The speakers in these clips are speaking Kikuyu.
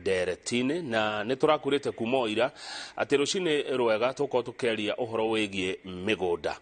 nderetinĩ, na nĩ tũrakwĩrĩte kuma o ira atĩ rũcinĩ rwega tũkorwo tũkĩaria ũhoro wĩgiĩ mĩgũnda,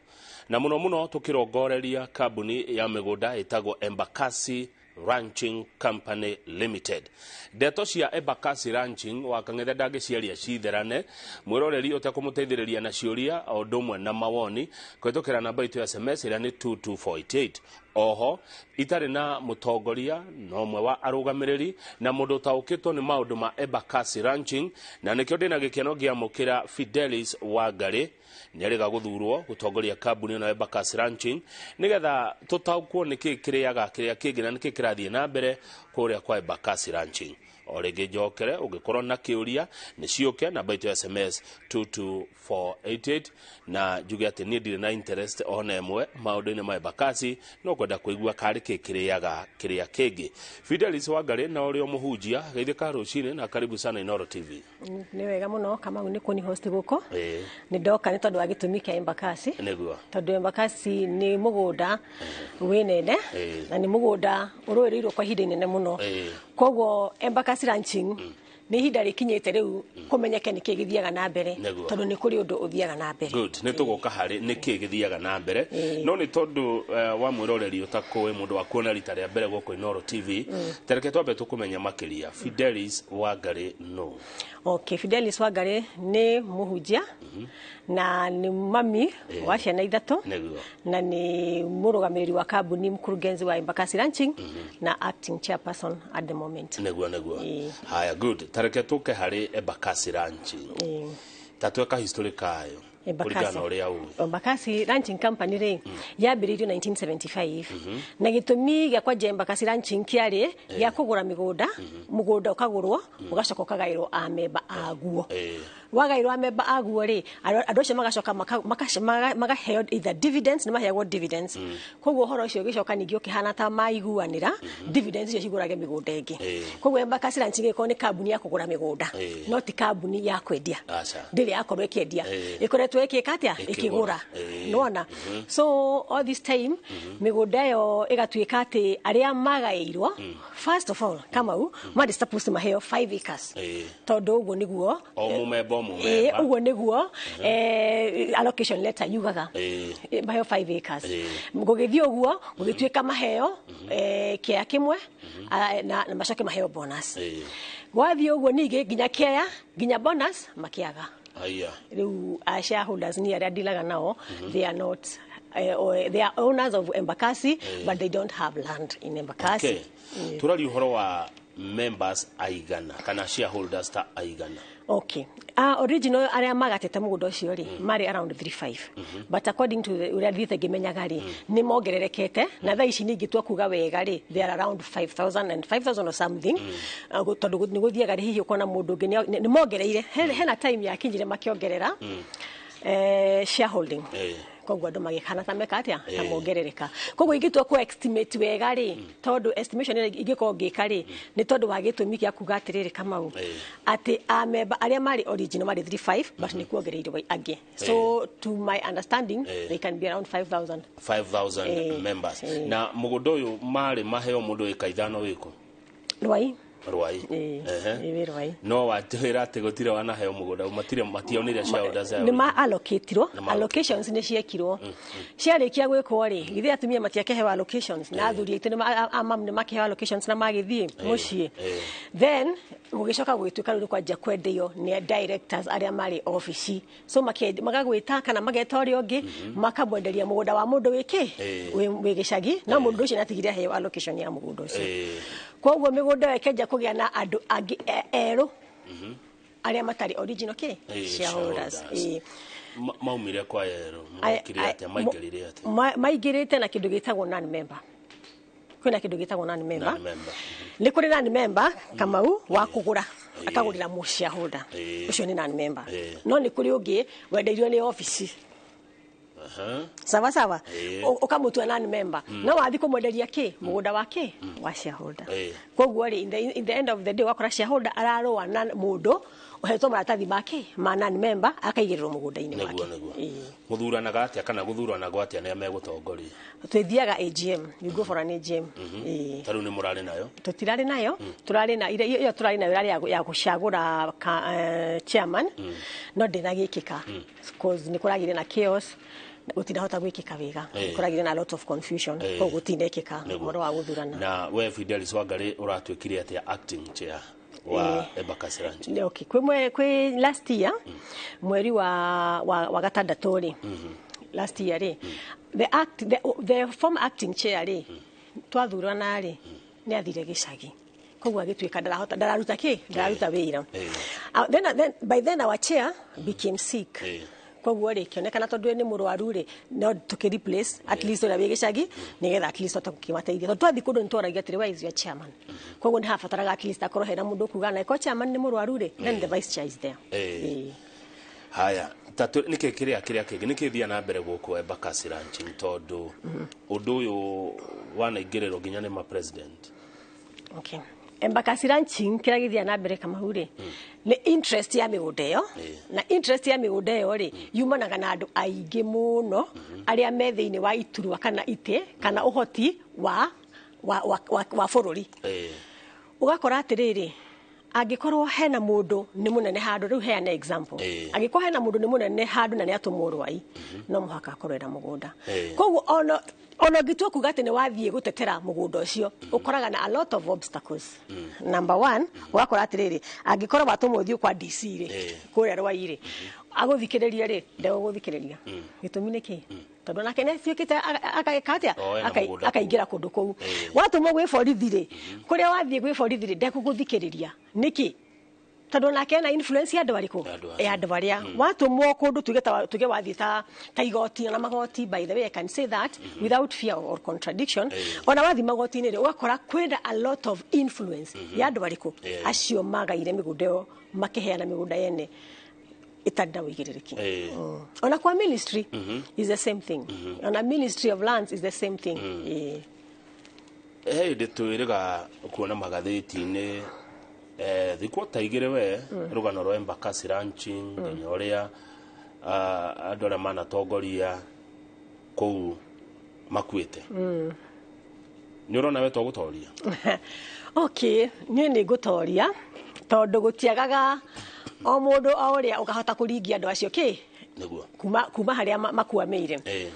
na mũno mũno tũkĩrongoreria kambuni ya mĩgũnda ĩtagwo Embakasi Ranching Company Limited. Ndeto cia Embakasi Ranching wa Kang'ethe ndangĩciaria citherane, mwĩroreri ũtekũmũteithĩrĩria na ciũria o ũndũ ũmwe na mawoni kũhĩtũkĩra namba itũ ya SMS ĩrĩa nĩ 22488. Oho itarĩ na mũtongoria na ũmwe wa arũgamĩrĩri na mũndũ ũtaũkĩtwo nĩ maũndũ ma Embakasi Ranching, na nĩkĩo ndĩna gĩkeno ngĩamũkĩra Fidelis Wangari, nĩarĩga gũthurwo gũtongoria kambuni ĩno ya Embakasi Ranching, nĩgetha tũtaũkwo nĩkĩ kĩrĩaga kĩrĩa kĩngĩ na nĩkĩ kĩrathiĩ na mbere kũrĩa kwa Embakasi Ranching. O rĩngĩ njokere, ũngĩkorwo na kĩũria nĩ ciũke namba itũ ya SMS 22488, na njuge atĩ niĩ ndirĩ na interest ona ĩmwe maũndũ-inĩ ma Embakasi, no kwenda kũigua karĩ kĩ kĩrĩaga kĩrĩa kĩngĩ. Fidelis Wangari, na ũrĩa mũhunjia, geithĩka rũcinĩ na karibu sana Inooro TV. Nĩ wega mũno, Kamau, nĩ kũni host gũkũ. Nĩ ndoka nĩ tondũ wa gĩtũmi kĩa Embakasi. Tondũ Embakasi nĩ mũgũnda wĩ nene na nĩ mũgũnda ũrũĩrĩirwo kwa ihinda inene mũno. Koguo Embakasi Ranching nĩ ihinda rĩkinyĩte rĩu kũmenyeke nĩkĩ gĩthiaga na mbere, tondũ nĩ kũrĩ ũndũ ũthiaga na mbere. Good, nĩ tũgũka harĩ nĩkĩ gĩthiaga na mbere, no nĩ tondũ wa mwĩroreri ũtakũĩ, mũndũ wa kuona rita rĩa mbere gũkũ Inooro TV, tereke twambe tũkũmenya makĩria. Fidelis Wangari no? Okay, Fidelis Wangari nĩ mũhunjia na nĩ mami wa ciana ithatũ na nĩ mũrũgamĩrĩri wa kambuni, mkurugenzi wa Embakasi Ranching na acting chairperson at the moment. Nĩguo. Haya, good, tareke tũke harĩ Embakasi Ranching. Ta tweka history kayo kũringana na ũrĩa ũĩ. Embakasi Ranching Company rĩ, yambĩrĩirio 1975, na gĩtũmi gĩa kwanjia Embakasi Ranching kĩarĩ gĩa kũgũra mĩgũnda. Mũgũnda ũkagũrwo, ũgacoka ũkagaĩrwo amemba aguo. Wagaĩrwo amemba aguo rĩ, andũ acio magacoka magaheo either dividends, nĩ maheagwo dividends. Koguo ũhoro ũcio ũgĩcoka ningĩ ũkĩhana ta maiguanĩra dividends icio cigũrage mĩgũnda ĩngĩ. Koguo Embakasi Ranching ĩkorwo nĩ kambuni ya kũgũra mĩgũnda, no ti kambuni ya kwendia. Aca. Ndĩrĩ yakorwo ĩkĩendia, ĩkoretwo ĩkĩka atĩa? Ĩkĩgũra. Ĩkĩgũra. Nĩwona? So all this time mĩgũnda ĩyo ĩgatuĩka atĩ arĩa magaĩirwo, first of all, Kamau, marĩ supposed to maheo 5 acres, tondũ ũguo nĩguo O mũmemba o mũmemba. Ũguo nĩguo allocation letter yugaga. Maheo 5 acres. Gũgĩthiĩ ũguo gũgĩtuĩka maheo kĩaya kĩmwe, na macoke maheo bonus. Gwathiĩ ũguo ningĩ nginya kĩaya nginya bonus makĩaga. Aya. Rĩu shareholders ni arĩa ndilaga nao, they are not or they are owners of Embakasi, but they don't have land in Embakasi. Okay. Tũraria ũhoro wa members aigana kana shareholders ta aigana? Okay. Original arĩa magatĩte mũgũnda ũcio rĩ, marĩ around 35, but according to ũrĩa thiĩte ngĩmenyaga rĩ, nĩ mongererekete, na thaa ici ningĩ twakuga wega rĩ, they are around 5000 and 5000 or something. Tondũ nĩ gũthiaga rĩ, hihi ũkona mũndũ ũngĩ nĩ mongereire. Hena time yakinyire makĩongerera shareholding. Koguo andũ magĩkana ta meka atĩa, ta mongerereka. Koguo ingĩtua ku estimate wega rĩ, tondũ estimation ĩrĩa ingĩkorwo ngĩka rĩ, nĩ tondũ wa gĩtũmi gĩa kuga atĩrĩrĩ, Kamau, atĩ amemba arĩa marĩ original marĩ 35, but nĩ kuongereirwo angĩ, so to my understanding they can be around 5000. 5000 members. Na mũgũnda ũyũ marĩ maheo mũndũ ĩka 5 wĩkũ? Rwai. Rwai. Ĩĩ. Ĩĩ, wĩ Rwai. No watwĩra atĩ gũtirĩ wanaheo mũgũnda, matirĩ mationire shareholders ayo. Nĩ ma allocatirwo. Nĩ ma Allocations nĩ ciekirwo. Ciarĩkia gwĩkwo rĩ, githĩ atumia matiakĩheo allocations, na athuri aitũ amamu nĩ makĩheo allocations na magĩthiĩ mũciĩ. Then gũgĩcoka gũgĩtuĩka rĩu nĩ kwanjia kwendio nĩ directors arĩa marĩ obici, so magagwĩta kana mageta ũrĩa ũngĩ, makamwenderia mũgũnda wa mũndũ wĩkĩ wĩ gĩcagi, no mũndũ ũcio nĩatigire aheo allocation ya mũgũnda ũcio. Koguo mĩgũnda ĩyo ĩkĩanjia kũgĩa na andũ angĩ erũ arĩa matarĩ original kĩ shareholders. Shareholders. Maumire kwa erũ mekire atĩa, maingĩrire atĩa? Maingĩrĩte na kĩndũ gĩtagwo non member. Kwĩna kĩndũ gĩtagwo non member. Non member. Nĩ kũrĩ non member, Kamau, wa kũgũra, akagũrĩra mũ shareholder. Ũcio nĩ non member. No nĩ kũrĩ ũngĩ wendeirio nĩ obici. Sawa sawa. Ũkamũtua non member, no wathiĩ kũmwenderia kĩ mũgũnda wa kĩ wa shareholder. Koguo rĩ, in the end of the day wakora shareholder ararũa na mũndũ Ũhetwo maratathi make ma non member, akaigĩrĩrwo mũgũnda-inĩ wake. Nĩguo. Ĩĩ. Mũthuranaga atĩa kana gũthuranagwo atĩa nĩa megũtongoria? Twĩthiaga AGM, you go for an AGM. Ĩĩ. Ta rĩu nĩ mũrarĩ nayo? Tũtirarĩ nayo, tũrarĩ na ĩyo tũrarĩ nayo ĩrarĩ ya gũcagũra chairman, no ndĩnagĩkĩka cause nĩ kũragĩire na chaos, gũtinahota gwĩkĩka wega. Kũragĩire na a lot of confusion, koguo gũtinekĩka ũhoro wa gũthurana. Na we Fidelis Wangari, ũratuĩkire atĩa acting chair wa Embakasi Ranch? Okay. Kwĩ last year mweri wa gatandatũ rĩ, last year rĩ, the former acting chair rĩ, twathurana rĩ, nĩ athire gĩcagi, koguo agĩtuĩka ndarahota, ndararuta kĩ, ndararuta wĩra. Then by then our chair became sick. Koguo rĩ, kĩonekana tondũ nĩ mũrwaru rĩ, no tũkĩ replace at least ũrĩa wĩ gĩcagi, nĩgetha at least hote gũkĩmateithia, tondũ twathiĩ kũndũ nĩ tworagia atĩrĩ, "Where is your chairman?" Koguo nĩ habataraga at least akorwo hena mũndũ kuga na ĩkorwo chairman nĩ mũrwaru rĩ, then the vice chair is there. Ĩĩ. Haya, nĩkĩ kĩrĩa kĩngĩ nĩkĩ thia na mbere gũkũ Embakasi Ranching, tondũ ũndũ ũyũ wanaingĩrĩrwo nginya nĩ ma president? Okay. Embakasi Ranching, kĩrĩa gĩthiaga na mbere, Kamau rĩ, nĩ interest ya mĩgũnda ĩyo, na interest ya mĩgũnda ĩyo rĩ, yumanaga na andũ aingĩ mũno arĩa me thĩinĩ wa iturwa kana itĩ kana ũhoti wa bũrũri. Ũgakora atĩrĩrĩ, angĩkorwo hena mũndũ nĩ mũnene handũ, rĩu heana example, angĩkorwo hena mũndũ nĩ mũnene handũ na nĩ atũmwo rwai, no mũhaka akorwo ena mũgũnda. Koguo ona ũngĩtua kuga atĩ nĩ wathiĩ gũtetera mũgũnda ũcio, ũkoraga na a lot of obstacles. Number one, ũgakora atĩrĩrĩ, angĩkorwo watũmwo ũthiĩ kwa DC rĩ, kũrĩa rwai rĩ, agũthikĩrĩria rĩ, ndegũgũthikĩrĩria. Gĩtũmi nĩ kĩ? Tondũ nake nĩ atuĩkĩte ageka atĩa? O, ena mũgũnda. Akaingĩra kũndũ kũu. Watũmwo gwĩ borithi rĩ, kũrĩa wathiĩ gwĩ borithi rĩ, ndekũgũthikĩrĩria. Nĩkĩ? Tondũ nake ena influence ya andũ arĩkũ? Ya andũ acio. Ya andũ arĩa watũmwo kũndũ, tuge ta tuge wathiĩ ta igoti na magoti, by the way, I can say that without fear or contradiction, ona wathiĩ magoti-inĩ rĩ, ũgakora kwĩna a lot of influence ya andũ arĩkũ? Acio magaire mĩgũnda ĩyo, makĩheana mĩgũnda yene ĩtarĩ na ũigĩrĩrĩki. Ona kwa ministry is the same thing, ona Ministry of Lands is the same thing. He hĩndĩ twĩrĩga kuona magathĩti-inĩ, thikũ ta igĩrĩ we, rũgano rwa Embakasi Ranching, nginya ũrĩa andũ arĩa manatongoria kũu makuĩte. Nĩ ũrona we to gũtoria? Okay, niĩ nĩ ngũtoria, tondũ gũtiagaga o mũndũ o ũrĩa ũkahota kũringia andũ acio kĩ kuma harĩa makuamĩire.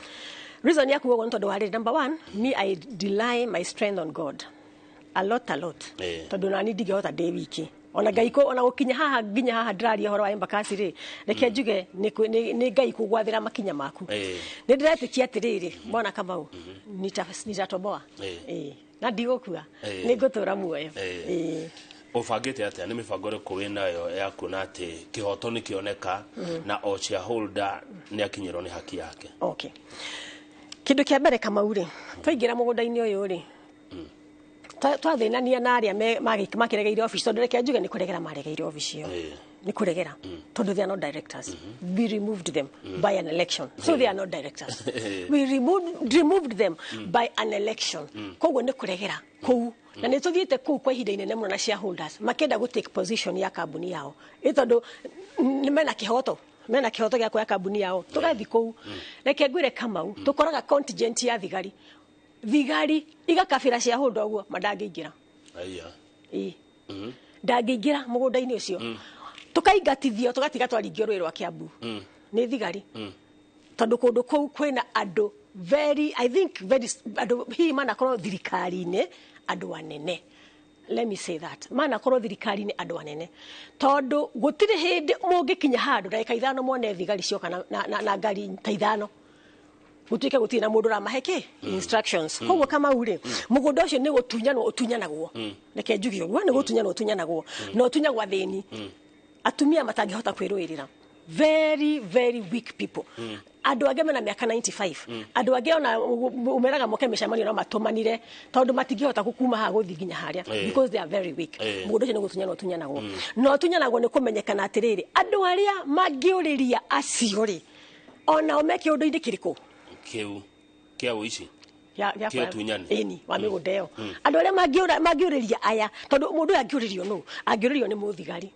Reason ya kuga ũguo nĩ tondũ wa rĩrĩ, number one, me, I rely my strength on God a lot, a lot, tondũ nani ndingĩhota ndĩ wiki, ona Ngai ona gũkinya haha, nginya haha ndĩraria ũhoro wa Embakasi rĩ, reke njuge nĩ Ngai kũgwathĩra makinya maku. Nĩ ndĩretĩkia atĩrĩrĩ, mwana Kamau, nitatoboa. Na ndigũkua, nĩ ngũtũra muoyo. Ũbangĩte atĩa? Nĩ mĩbango ĩrĩkũ wĩnayo ya kuona atĩ kĩhoto nĩ kĩoneka na o shareholder nĩ akinyĩrwo nĩ haki yake? Okay, kĩndũ kĩa mbere, Kamau rĩ, twaingĩra mũgũnda-inĩ ũyũ rĩ, twathĩnania na arĩa makĩregeire obici, tondũ reke njuge nĩ kũregera maregeire obici ĩyo. Nĩ kũregera, tondũ they are not directors. We removed them by an election, so they are not directors. We removed them by an election, koguo nĩ kũregera kũu, na nĩ tũthiĩte kũu kwa ihinda inene mũno na shareholders makĩenda gũ take position ya kambuni yao, ĩ tondũ nĩ mena kĩhoto, mena kĩhoto gĩa kuoya kambuni yao. Tũgathiĩ kũu, reke ngwĩre Kamau, tũkoraga contingent ya thigari, thigari igakabĩra shareholder ũguo mandangĩingĩra. Aya. Ĩĩ, ndangĩingĩra mũgũnda-inĩ ũcio. Tũkaingatithio, tũgatiga twaringio rũĩ rwa Kiambu nĩ thigari, tondũ kũndũ kũu kwĩna andũ very, I think very, andũ hihi manakorwo thirikari-inĩ, andũ anene, let me say that, manakorwo thirikari-inĩ andũ anene, tondũ gũtirĩ hĩndĩ mũngĩkinya handũ ndagĩka 5 mwone thigari cioka na ngari ta 5, gũtuĩke gũtirĩ na mũndũ ũramahe kĩ instructions. Koguo Kamau rĩ, mũgũnda ũcio nĩ gũtunyanwo ũtunyanagwo, reke njuge ũguo, nĩ gũtunyanwo ũtunyanagwo, na ũtunyagwo athĩni, atumia matangĩhota kwĩrũĩrĩra, very very weak people, andũ angĩ mena mĩaka 95, andũ angĩ ona umeraga moke mĩcemanio no matũmanire, tondũ matingĩhota gũkuma haha gũthiĩ nginya harĩa, because they are very weak. Mũgũnda ũcio nĩ gũtunyanwo ũtunyanagwo, na ũtunyanagwo nĩ kũmenyekana atĩrĩrĩ, andũ arĩa mangĩũrĩria acio rĩ, onao me kĩũndũ-inĩ kĩrĩkũ? Kĩu kĩa ũici. Ya Kĩa ũtunyani. Ĩni wa mĩgũnda ĩyo, andũ arĩa mangĩũrĩria aya, tondũ mũndũ ũyũ angĩũrĩrio nũ? Angĩũrĩrio nĩ mũthigari.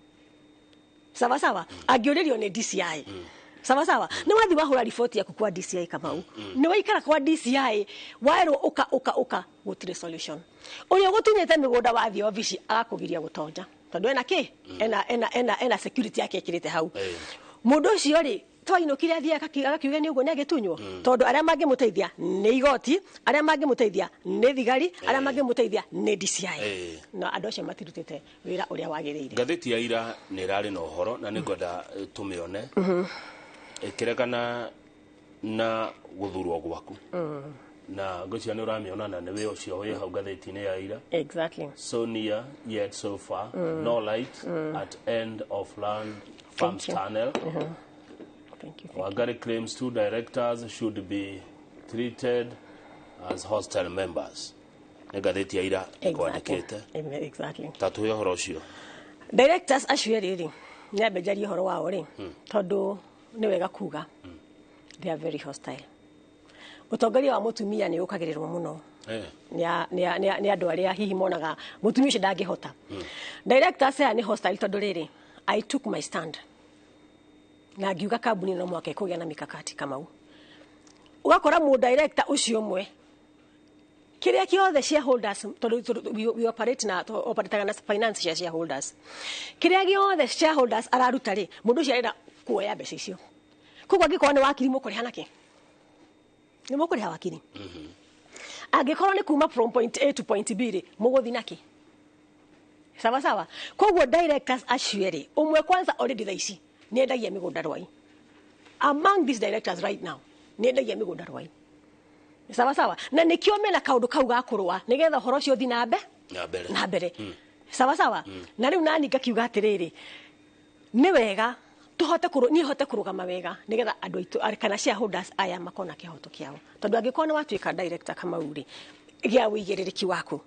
Sawa sawa. Angĩũrĩrio nĩ DCI. Sawa sawa. Nĩ wathi wahũra riboti yaku kwa DCI, Kamau. Nĩ waikara kwa DCI, werwo ũka ũka ũka, gũtirĩ solution. Ũrĩa ũgũtunyĩte mĩgũnda, wathiĩ obici agakũgiria gũtonja tondũ ena kĩ ena security yake ĩkĩrĩte hau. Mũndũ ũcio rĩ, twainũkire, athiĩ agakiuga nĩ ũguo nĩ agĩtunywo, tondũ arĩa mangĩmũteithia nĩ igoti, arĩa mangĩmũteithia nĩ thigari, arĩa mangĩmũteithia nĩ DCI. Na andũ acio matirutĩte wĩra ũrĩa wagĩrĩire. Ngathĩti ya ira nĩ ĩrarĩ na ũhoro na nĩ ngwenda tũmĩone ĩkĩregana na gũthurwo gwaku, na ngwĩciria nĩ ũramĩona na nĩ wĩ ũcio wĩ hau ngathĩti-inĩ ya ira. Exactly. "So near yet so far, no light at end of land farms Thank you. tunnel." Thank you. Wangari claims two directors should be treated as hostile members. Nĩ ngathĩti ya ira ĩkwandĩkĩte. Exactly. Ta tũhe ũhoro ũcio. Directors acio erĩ rĩ, nĩ ambe njarie ũhoro wao rĩ, tondũ nĩ wega kuga they are very hostile. Ũtongoria wa mũtumia nĩ ũkagĩrĩrwo mũno nĩ andũ arĩa hihi monaga mũtumia ũcio ndangĩhota. Directors aya nĩ hostile tondũ rĩrĩ, I took my stand na ngiuga kambuni no mwaka ĩkũgĩa na mikakati. Kamau, ũgakora mũ director ũcio ũmwe, kĩrĩa kĩothe shareholders, tondũ we operate na operataga na finance cia shareholders, kĩrĩa gĩothe shareholders araruta rĩ, mũndũ ũcio arenda kuoya mbeca icio. Koguo angĩkorwo nĩ wakiri, mũkũrĩha nakĩ? Nĩ mũkũrĩha wakiri. Angĩkorwo nĩ kuma from point A to point B rĩ, mũgũthi nakĩ? Sawa sawa. Koguo directors acio erĩ, ũmwe kwanza already thaa ici nĩ endagia mĩgũnda Rwai. Among these directors right now nĩ endagia mĩgũnda Rwai. Sawa sawa. Na nĩkĩo mena kaũndũ kau ga kũrũa nĩgetha ũhoro ũcio ũthiĩ na mbe Na mbere. Na mbere. Sawa sawa. Na rĩu nani ngakiuga atĩrĩrĩ, nĩ wega tũhote kũrũ niĩ hote kũrũgama wega nĩgetha andũ aitũ kana shareholders aya makona kĩhoto kĩao, tondũ angĩkorwo nĩ watuĩka director, Kamau rĩ, gĩa wĩigĩrĩrĩki waku.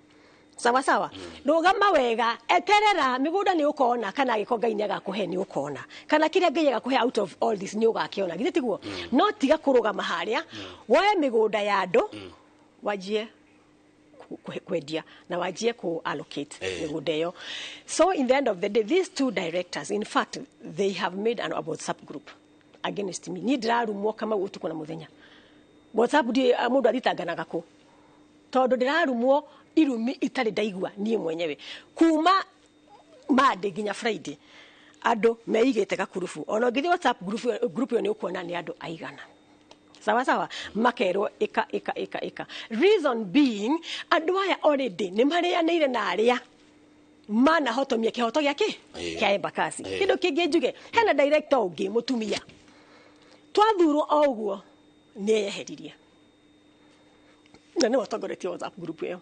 Sawa sawa. Rũgama wega, eterera mĩgũnda nĩ ũkona, kana angĩkorwo Ngai nĩ agakũhe nĩ ũkona, kana kĩrĩa Ngai agakũhe out of all this nĩ ũgakĩona, githĩ tiguo? No tiga kũrũgama harĩa woe mĩgũnda ya andũ, wanjie kwendia na wanjie ku allocate mĩgũnda ĩyo. So in the end of the day, these two directors, in fact, they have made an WhatsApp group against me. Niĩ ndĩrarumwo, Kamau, ũtukũ na mũthenya. WhatsApp ndi mũndũ athitanganaga kũ, tondũ ndĩrarumwo irumi itarĩ ndaigua niĩ mwenyewe kuma Monday nginya Friday. Andũ meigĩte gakurubu, ona ũngĩthiĩ WhatsApp group ĩyo nĩ ũkuona nĩ andũ aigana. Sawa sawa. Makerwo ĩka ĩka ĩka ĩka. Reason being, andũ aya already nĩ marĩanĩire na arĩa manahotomia kĩhoto gĩa kĩ kĩa Embakasi. Kĩndũ kĩngĩ njuge, hena director ũngĩ mũtumia twathurwo o ũguo nĩ eyeheririe, na nĩwe ũtongoretie WhatsApp group ĩyo.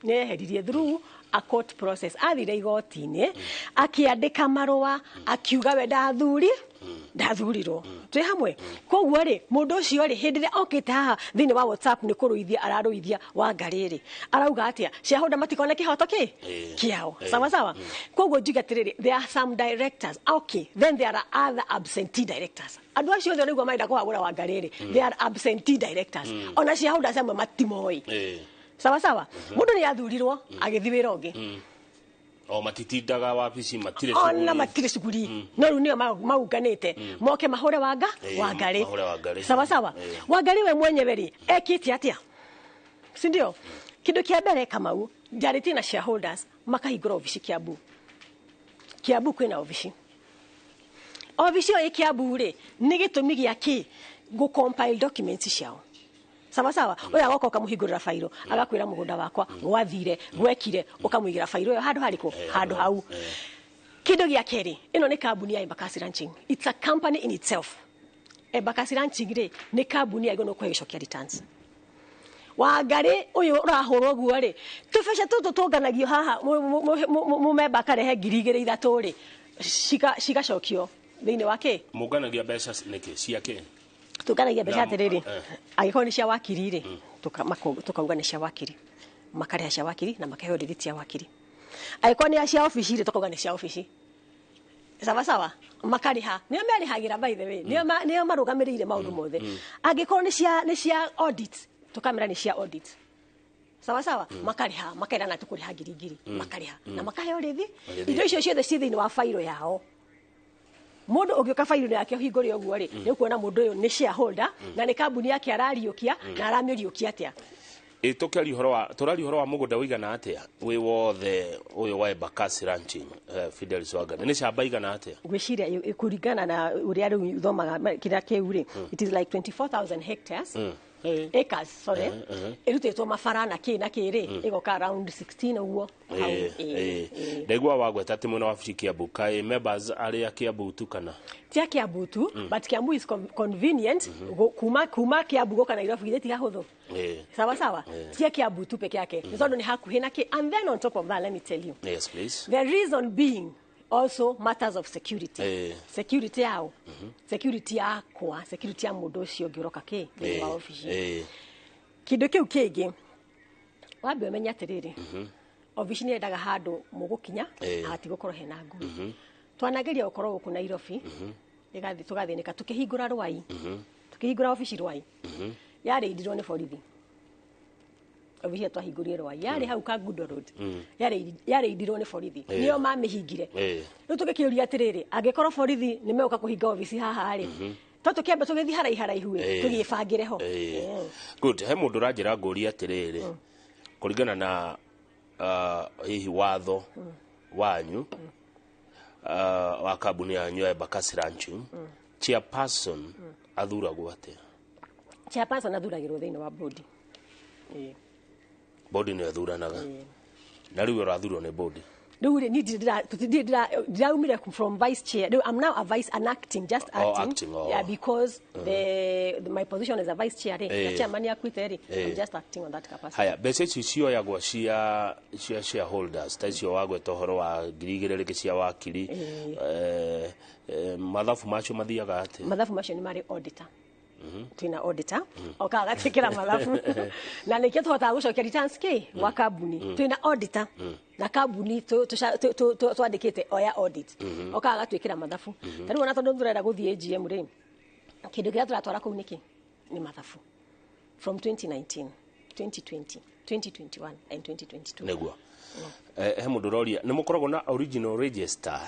Nĩ eheririe through a court process. Athire igoti-inĩ, akĩandĩka marũa, akiuga we ndathurirwo. Twĩ hamwe. Koguo rĩ, mũndũ ũcio rĩ, hĩndĩ ĩrĩa okĩte haha thĩinĩ wa WhatsApp nĩ kũrũithia ararũithia Wangarĩ rĩ, arauga atĩa? Shareholder matikone kĩhoto kĩ kĩao. Sawa sawa. Koguo njuge atĩrĩrĩ, there are some directors, okay, then there are other absentee directors. Andũ acio othe ũraigua marenda kũhagũra Wangarĩ rĩ, they are absentee directors. Ona shareholders amwe matimoĩ. Sawa sawa. Mũndũ nĩ athurirwo agĩthiĩ wĩra ũngĩ. O matitindaga wabici, matirĩ Ona cuguri. Matirĩ cuguri, no rĩu nĩo maunganĩte moke mahũre wanga Wangarĩ. Mahũre Wangarĩ. Sawa sawa. Wangarĩ we mwenyewe rĩ, ekĩte atĩa? Si ndio? Kĩndũ kĩa mbere, Kamau, njarĩtie na shareholders makahingũra obici Kiambu. Kiambu kwĩna obici. Obici ĩyo ĩ Kiambu rĩ, nĩ gĩtũmi gĩa kĩ? Gũ compile documents ciao. Sawa sawa. Ũyũ agoka, ũkamũhingũrĩra fairo, agakwĩra mũgũnda wakwa gwathire gwekire, ũkamũigĩra fairo ĩyo handũ harĩkũ? Handũ hau. Kĩndũ gĩa kerĩ, ĩno nĩ kambuni ya Embakasi Ranching. It's a company in itself. Embakasi Ranching rĩ, nĩ kambuni yagĩrĩirwo nĩ gũcokia returns. Wangarĩ ũyũ ũrahũrwo ũguo rĩ, tũbeca tũtũ tũnganagio haha, mũmemba akarehe 2,000 3 rĩ, cigacokio thĩinĩ wa kĩ? Mũnganagia mbeca nĩkĩ cia kĩ? Tũnganagia mbeca atĩrĩrĩ, angĩkorwo nĩ cia wakiri rĩ, tũkauga nĩ cia wakiri, makarĩha cia wakiri na makaheo rĩthiti cia wakiri. Angĩkorwo nĩ cia obici rĩ, tũkauga nĩ cia obici. Sawa sawa. Makarĩha. Nĩo merĩhagĩra, by the way, nĩo marũgamĩrĩire maũndũ mothe. Angĩkorwo nĩ cia audit, tũkamera nĩ cia audit. Sawa sawa. Makarĩha, makerana tũkũrĩha ngiri ngiri, makarĩha na makaheo rĩthi. Rĩthiti. Indo icio ciothe ci thĩinĩ wa fairo yao. Mũndũ ũngĩũka bairo yake ũhingũre ũguo rĩ, nĩ ũkuona mũndũ ũyũ nĩ shareholder na nĩ kambuni yake arariũkia na aramĩriũkia atĩa. Tũkĩaria ũhoro wa, tũraria ũhoro wa mũgũnda ũigana atĩa wĩ wothe ũyũ wa Embakasi Ranching, Fidelis Wangari, nĩ camba igana atĩa? Ngwĩciria kũringana na ũrĩa rĩu thomaga kĩrĩa kĩu rĩ, it is like 24,000 hectares, acres, sorry, ĩrutĩtwo mabara na kĩ na kĩ rĩ, ĩgoka around 16 ũguo hau. Ndaigua wagweta atĩ mwena wa wabici Kiambu, kaĩ members arĩa Kiambu tu kana? Tia Kiambu tu, but Kiambu is convenient. Kuma Kiambu gũka Nairobi githĩ ti hahũthũ? Sawa sawa, tia Kiambu tu peke yake, nĩ tondũ nĩ hakuhĩ na kĩ. And then on top of that, let me tell you, Yes, please. the reason being also matters of security. Security yao, security yakwa, security ya mũndũ ũcio ũngĩ ũroka kĩ thĩinĩ wa obici. Kĩndũ kĩu kĩngĩ, wambe ũmenye atĩrĩrĩ, obici nĩ yendaga handũ mũgũkinya hatigũkorwo hena ngui. Twanageria gũkorwo gũkũ Nairobi, ĩgathi tũgathĩnĩka tũkĩhingũra Rwai, tũkĩhingũra obici Rwai, yarĩindirwo nĩ borithi. Obici ĩyo twahingũrire Rwai yarĩ hau Kangundo Road, yarĩindirwo nĩ borithi, nĩo mamĩhingire. Rĩu tũgĩkĩũria atĩrĩrĩ, angĩkorwo borithi nĩ megũka kũhinga obici haha rĩ, to tũkĩambe tũgĩthiĩ haraiharaihu ĩ, tũgĩbangĩre ho. Good. He mũndũ ũranjĩra ngũria atĩrĩrĩ, kũringana na hihi watho wanyu, wa kambuni yanyu ya Embakasi Ranching, chairperson athuragwo atĩa? Chairperson athuragĩrwo thĩinĩ wa bodi. Bodi nĩyo ĩthuranaga? Na rĩu ũrathurwo nĩ bodi? Rĩu rĩ, niĩ ndiraumire from vice chair. Rĩu I'm now a vice, an acting, just Oh, acting. Acting, oh. Yeah, because my position as a vice chair rĩ, na chairman akuĩte rĩ, I'm just acting on that capacity. Haya, mbeca ici cioyagwo cia shareholders ta icio wagweta ũhoro wa 2,000 rĩngĩ cia wakiri, mathabu macio mathiaga atĩa? Mathabu macio nĩ marĩ auditor. Twina auditor okaga agatwĩkĩra mathabu, na nĩkĩo tũhotaga gũcokia returns kĩ gwa kambuni. Twina auditor na kambuni twandĩkĩte oya audit, okaga agatwĩkĩra mathabu. Ta rĩu ona tondũ tũrenda gũthiĩ AGM rĩ, kĩndũ kĩrĩa tũratwara kũu nĩkĩ nĩ mathabu from 2019, 2020, 2021 and 2022. Nĩguo. He mũndũ ũroria nĩ mũkoragwo na original register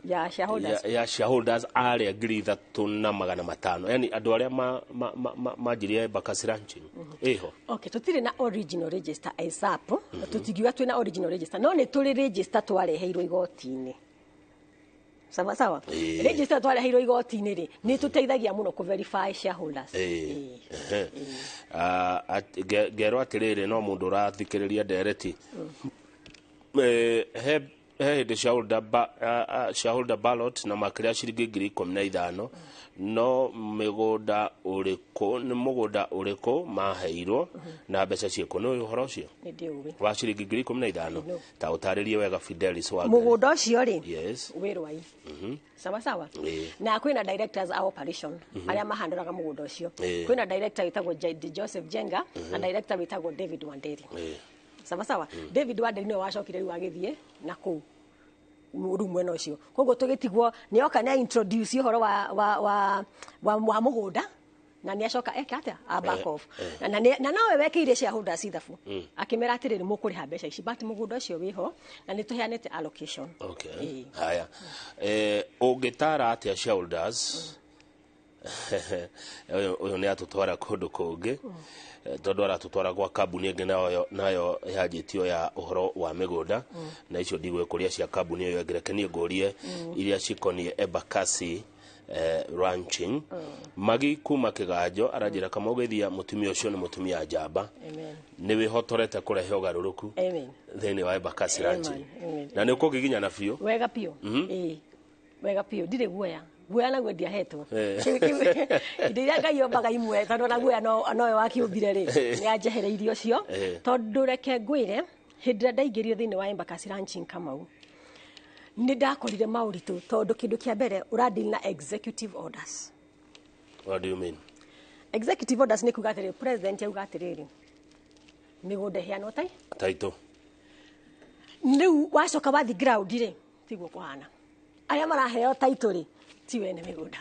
ya shareholders? Ya shareholders arĩa 3,500, yani andũ arĩa manjirie Embakasi Ranching, ĩho? Okay, tutire na original register ASAP, tutigiuga twina original register, no nĩ tũrĩ register twareheirwo igoti-inĩ. Sawa sawa. Register twareheirwo igoti-inĩ rĩ, nĩ tũteithagia mũno kũ verify shareholders. Ehe. Ah, ngerwo atĩrĩrĩ, no mũndũ ũrathikĩrĩria ndereti, he hĩndĩ shareholder ballot na makĩria ciringi 15,000, no mĩgũnda ũrĩkũ, nĩ mũgũnda ũrĩkũ maheirwo na mbeca ciĩkũ? Nĩ ũĩ ũhoro ũcio? Nĩ ndĩũĩ. Wa ciringi 15,000? No. Ta ũtarĩrie wega, Fidelis Wangari. Mũgũnda ũcio rĩ, wĩ Rwai. Sawa sawa. Na kwĩna directors a operation arĩa mahandoraga mũgũnda ũcio. Kwĩna director wĩtagwo Joseph Jenga na director wĩtagwo David Wanderi. Sawa sawa. David Wanderi nĩwe wacokire rĩu agĩthiĩ na kũu rĩu mwena ũcio, koguo tũgĩtigwo nĩ oka nĩ introduce ũhoro wa mũgũnda na nĩ acoka eka atĩa, a back off, na nowe wekĩire shareholders ithabu, akĩmera atĩrĩrĩ, mũkũrĩha mbeca ici, but mũgũnda ũcio wĩho na nĩ tũheanĩte allocation. Haya, ũngĩtara atĩa shareholders? Ũyũ nĩ atũtwara kũndũ kũngĩ, tondũ aratũtwara gwa kambuni ĩngĩ nayo yanjĩtio ya ũhoro wa mĩgũnda, na icio ndigwĩkũria cia kambuni ĩyo ĩngĩ, reke niĩ ngũrie iria cikoniĩ Embakasi Ranching. Magi kuma Kĩganjo aranjĩra, kama ũgeithia mũtumia ũcio, nĩ mũtumia njamba. Amen. Nĩ wĩhotorete kũrehe ũgarũrũku Amen. thĩinĩ wa Embakasi Ranching. Amen. Na nĩ ũkũgiginyana biũ? Wega biũ. Ĩĩ, wega biũ, ndirĩ guoya, guoya naguo ndiahetwo. Indo iria Ngai ombaga imwe, tondũ ona guoya nowe wakiũmbire rĩ, nĩ anjehereirie ũcio. Tondũ reke ngwĩre, hĩndĩ ĩrĩa ndaingĩrio thĩinĩ wa Embakasi Ranching, Kamau, nĩ ndakorire maũritũ, tondũ kĩndũ kĩa mbere ũradeal na executive orders. What do you mean? Executive orders nĩ kuga atĩrĩrĩ, president auga atĩrĩrĩ, mĩgũnda ĩheanwo tai Taito. Rĩu wacoka wathi ground rĩ, tiguo kũhana. Arĩa maraheo title rĩ, ti wene mĩgũnda,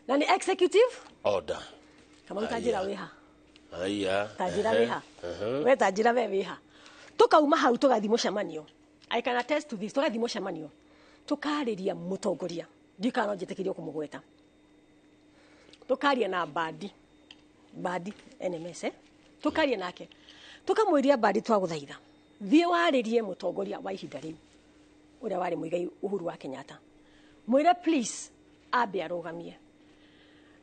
na nĩ executive order. Kamau, ta njĩra wĩha. Aya. Ta njĩra wĩha we, ta njĩra we wĩha. Tukauma hau tũgathiĩ mũcemanio, I can attest to this, tũgathiĩ mũcemanio tũkarĩria mũtongoria. Ndikana no njĩtĩkĩrio kũmũgweta. Tũkaria na Badi, Badi NMS, tũkaria nake, tũkamwĩria, "Badi, twagũthaitha thiĩ warĩrie mũtongoria wa ihinda rĩu, ũrĩa warĩ Mũigai Uhuru wa Kenyatta, mwĩre please ambe arũgamie."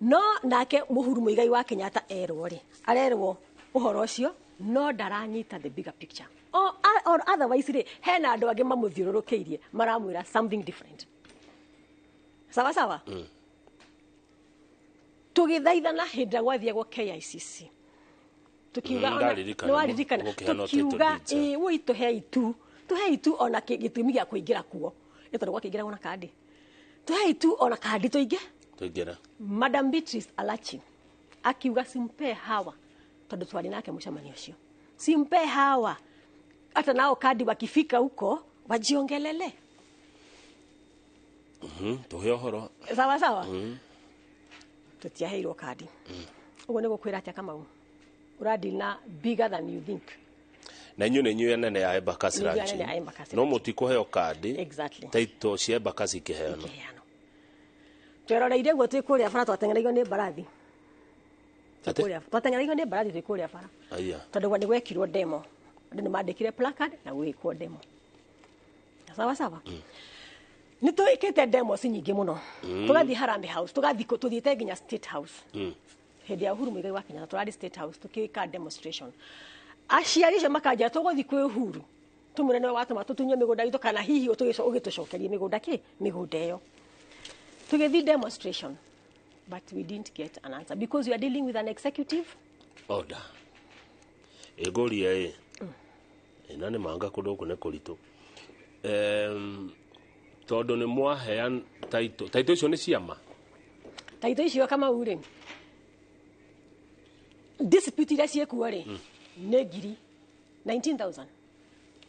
No nake Uhuru Muigai wa Kenyatta erwo rĩ, arerwo ũhoro ũcio, no ndaranyita the bigger picture, or otherwise rĩ, hena andũ angĩ mamũthiũrũrũkĩirie maramwĩra something different. Sawa sawa. Tũgĩthaithana hĩndĩ ĩrĩa gwathiagwo KICC, tukiuga Mm, ndaririkana. Nĩ waririkana? Gũkĩheanwo title Tukiuga deeds, eh. ĩ woi, tũhei tu, tũhei tu ona gĩtũmi gĩa kũingĩra kuo, nĩ tondũ gwakĩingĩragwo na kandi, tũhei tu ona kandi tũingĩ. Tũingĩre. Madam Beatrice Alachi akiuga, "Simpe hawa," tondũ twarĩ nake mũcemanio ũcio, "Simpe hawa hata nao kadi, wakifika huko wajiongelele." Tũhe ũhoro. Sawa sawa. Tũtiaheirwo kandi. Ũguo nĩ gũkwĩra atĩa, Kamau, ũradeal na bigger than you think. Na inyuĩ nĩ inyuĩ anene ya Embakasi Nĩ ithuĩ Ranching. anene a Embakasi. No mũtikũheo kandi? Exactly. Taito cia Embakasi ikĩheanwo. Ikĩheanwo, tweroreire guo twĩ kũrĩa bara, twateng'eragio nĩ mbarathi. Twĩ Atĩ? Twateng'eragio nĩ mbarathi twĩ kũrĩa bara. Aya. Tondũ nĩ gwekirwo demo, andũ nĩ mandĩkire placard na gwĩkwo demo. Sawa sawa. Nĩ twĩkĩte demos nyingĩ mũno, tũgathiĩ Harambee House, tũgathiĩ tũthiĩte nginya State House hĩndĩ ya Uhuru Muigai wa Kenyatta. Tũrathiĩ State House tũkĩka demonstration, aciari acio makanjĩra tũgũthiĩ kwĩ Uhuru tũmwĩre nĩwe watũma tũtunywe mĩgũnda itũ, kana hihi ũgĩtũcokerie mĩgũnda kĩ mĩgũnda ĩyo. Tũgĩthiĩ demonstration, but we didn't get an answer because we are dealing with an executive Order. Ĩngũria ĩ ĩna nĩ manga kũndũ gũkũ nĩ kũritũ. Tondũ nĩ mwahean taito, taito icio nĩ ciama. Taito icio, Kamau, rĩ, dispute iria ciĩkuo rĩ, nĩ ngiri 19,000.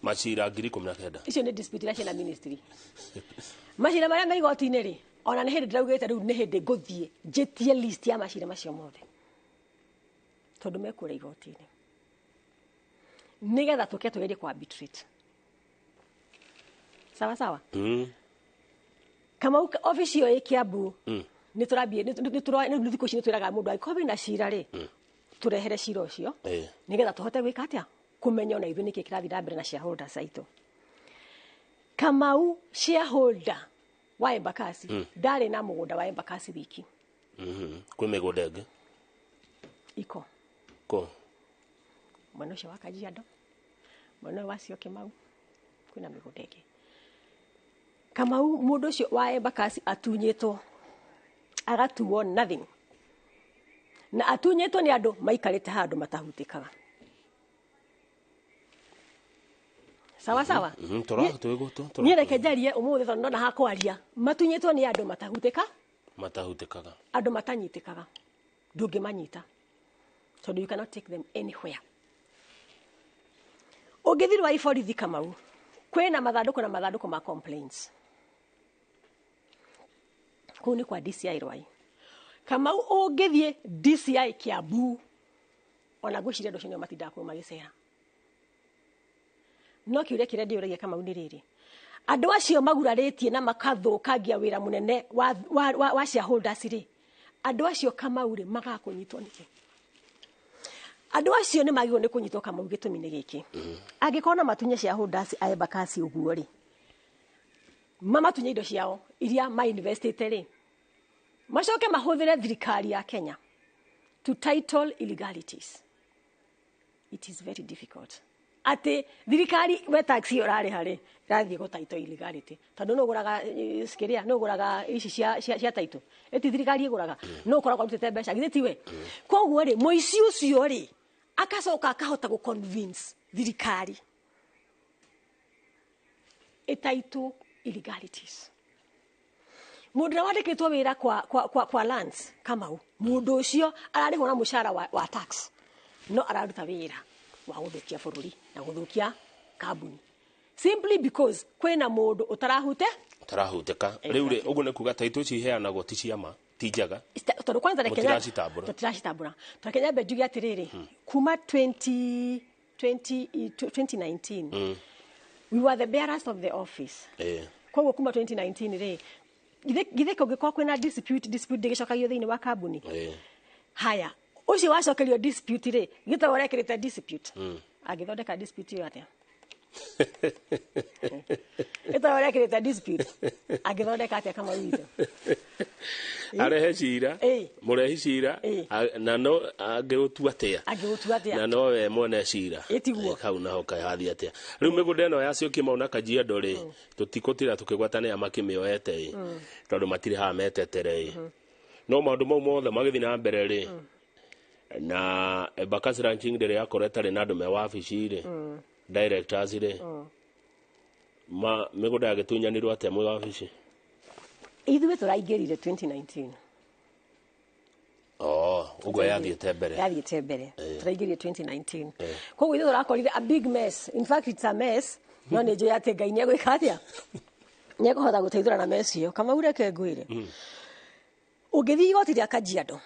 Macira 19,000. Icio nĩ dispute iria ciĩna ministry. Macira marĩa me igoti-inĩ rĩ, ona nĩ hĩndĩ ndĩraugĩte rĩu nĩ hĩndĩ ngũthiĩ njĩtie list ya macira macio mothe, tondũ mekũrĩa igoti-inĩ, nĩgetha tũke tũgerie ku arbitrate. Sawa sawa. Kamau, ofici ĩyo ĩ Kiambu, nĩ tũrambie nĩ thikũ ici nĩ twĩraga mũndũ angĩkorwo wĩna cira rĩ, tũrehere cira ũcio, nĩgetha tũhote gwĩka atĩa, kũmenya ona ithuĩ nĩkĩ kĩrathiĩ na mbere na shareholders aitũ. Kamau, shareholder wa Embakasi ndarĩ na mũgũnda wa Embakasi wiki. Kwĩ mĩgũnda ĩngĩ? Iko. Kũ? Mwena ũcio wa Kajiado, mwena ũyũ wa Syokimau, kwĩna mĩgũnda ĩngĩ. Kamau, mũndũ ũcio wa Embakasi atunyĩtwo, agatuo nothing, na atunyĩtwo nĩ andũ maikarĩte handũ matahutĩkaga. Sawa sawa. Tũra twĩgũ Niĩ reke njarie ũmũthĩ tondũ ndona hakwaria. Matunyĩtwo nĩ andũ matahutĩka. Matahutĩkaga. Andũ matanyitĩkaga, ndũngĩmanyita tondũ you cannot take them anywhere. Ũngĩthiĩ rwa borithi, Kamau, kwĩna mathandũkũ na mathandũkũ ma complaints kũu nĩ kwa DCI Rwai. Kamau, ũngĩthiĩ DCI Kiambu, ona ngwĩciria andũ acio nĩo matindaga kũu magĩcera. No kĩũria kĩrĩa ndĩũragia, Kamau, nĩ rĩrĩ: andũ acio magurarĩtie na makathũkangia wĩra mũnene wa shareholders rĩ, andũ acio, Kamau, rĩ, magakũnyitwo nĩkĩ? Andũ acio nĩ magĩrĩirwo nĩ kũnyitwo, Kamau. Gĩtũmi nĩ gĩkĩ: angĩkorwo na matunye shareholders a Embakasi ũguo rĩ, mamatunye indo ciao iria mainvestĩte rĩ, macoke mahũthĩre thirikari ya Kenya to title illegalities, it is very difficult atĩ thirikari, we tax ĩyo ũrarĩha rĩ, ĩrathiĩ gũ title illegality, tondũ nũ ũgũraga kĩrĩa, nũ ũgũraga ici cia title? Ĩti thirikari ĩgũraga, nũ ũkoragwo arutĩte mbeca? Githĩ tiwe? Koguo rĩ, mũici ũcio rĩ, akacoka akahota gũ convince thirikari ĩtitle illegalities. Mũndũ ũrĩa wandĩkĩtwo wĩra kwa lands, Kamau, mũndũ ũcio ararĩhwo na mũcara wa tax, no araruta wĩra wa gũthũkia bũrũri na gũthũkia kambuni simply because kwĩna mũndũ ũtarahute. Ũtarahutĩka rĩu rĩ. Ũguo nĩ kuga taito ici iheanagwo ti ciama, ti njega. Tondũ kwanza reke Mũtiracitambũra. Tũtiracitambũra. Tondũ reke nyambe njuge atĩrĩrĩ, kuma 20 20 2019 we were the bearers of the office. Koguo kuma 2019 rĩ, Githĩ kũngĩkorwo kwĩna dispute ndĩgĩcokagio thĩinĩ wa kambuni? Ĩĩ. Haya, ũcio wacokerio dispute rĩ, gĩtawe ũrekĩrĩte dispute, angĩthondeka dispute ĩyo atĩa? Gĩtawe ũrekĩrĩte dispute angĩthondeka atĩa, kama witũ? Arehe cira. Ĩĩ. Mũrehi cira. Ĩĩ. Na no angĩũtua atĩa? Angĩgũtua atĩa? Na nowe mwene cira. Ĩ, tiguo. Ĩ, hau naho kahathiĩ atĩa rĩu mĩgũnda ĩno ya Syokimau na Kajiado rĩ? Tũtikũtira tũkĩgwatania makĩmĩoete ĩ, tondũ matirĩ haha metetere ĩ. No maũndũ mau mothe magĩthiĩ na mbere rĩ, na Embakasi Ranching rĩrĩa yakorwo ĩtarĩ na andũ me wabici rĩ, directors rĩ, ma mĩgũnda yagĩtunyanirwo atĩa mwĩ wabici? Ithuĩ tũraingĩrire 2019. Oh, ũguo yathiĩte mbere. Yathiĩte mbere. Tũraingĩrire 2019, koguo ithuĩ tũrakorire a big mess. In fact, it's a mess, no nĩ njũĩ atĩ Ngai nĩ egwĩka atĩa, nĩ ekũhota gũteithũra na mess ĩyo. Kamau, reke ngwĩre, ũngĩthiĩ igoti rĩa Kajiado,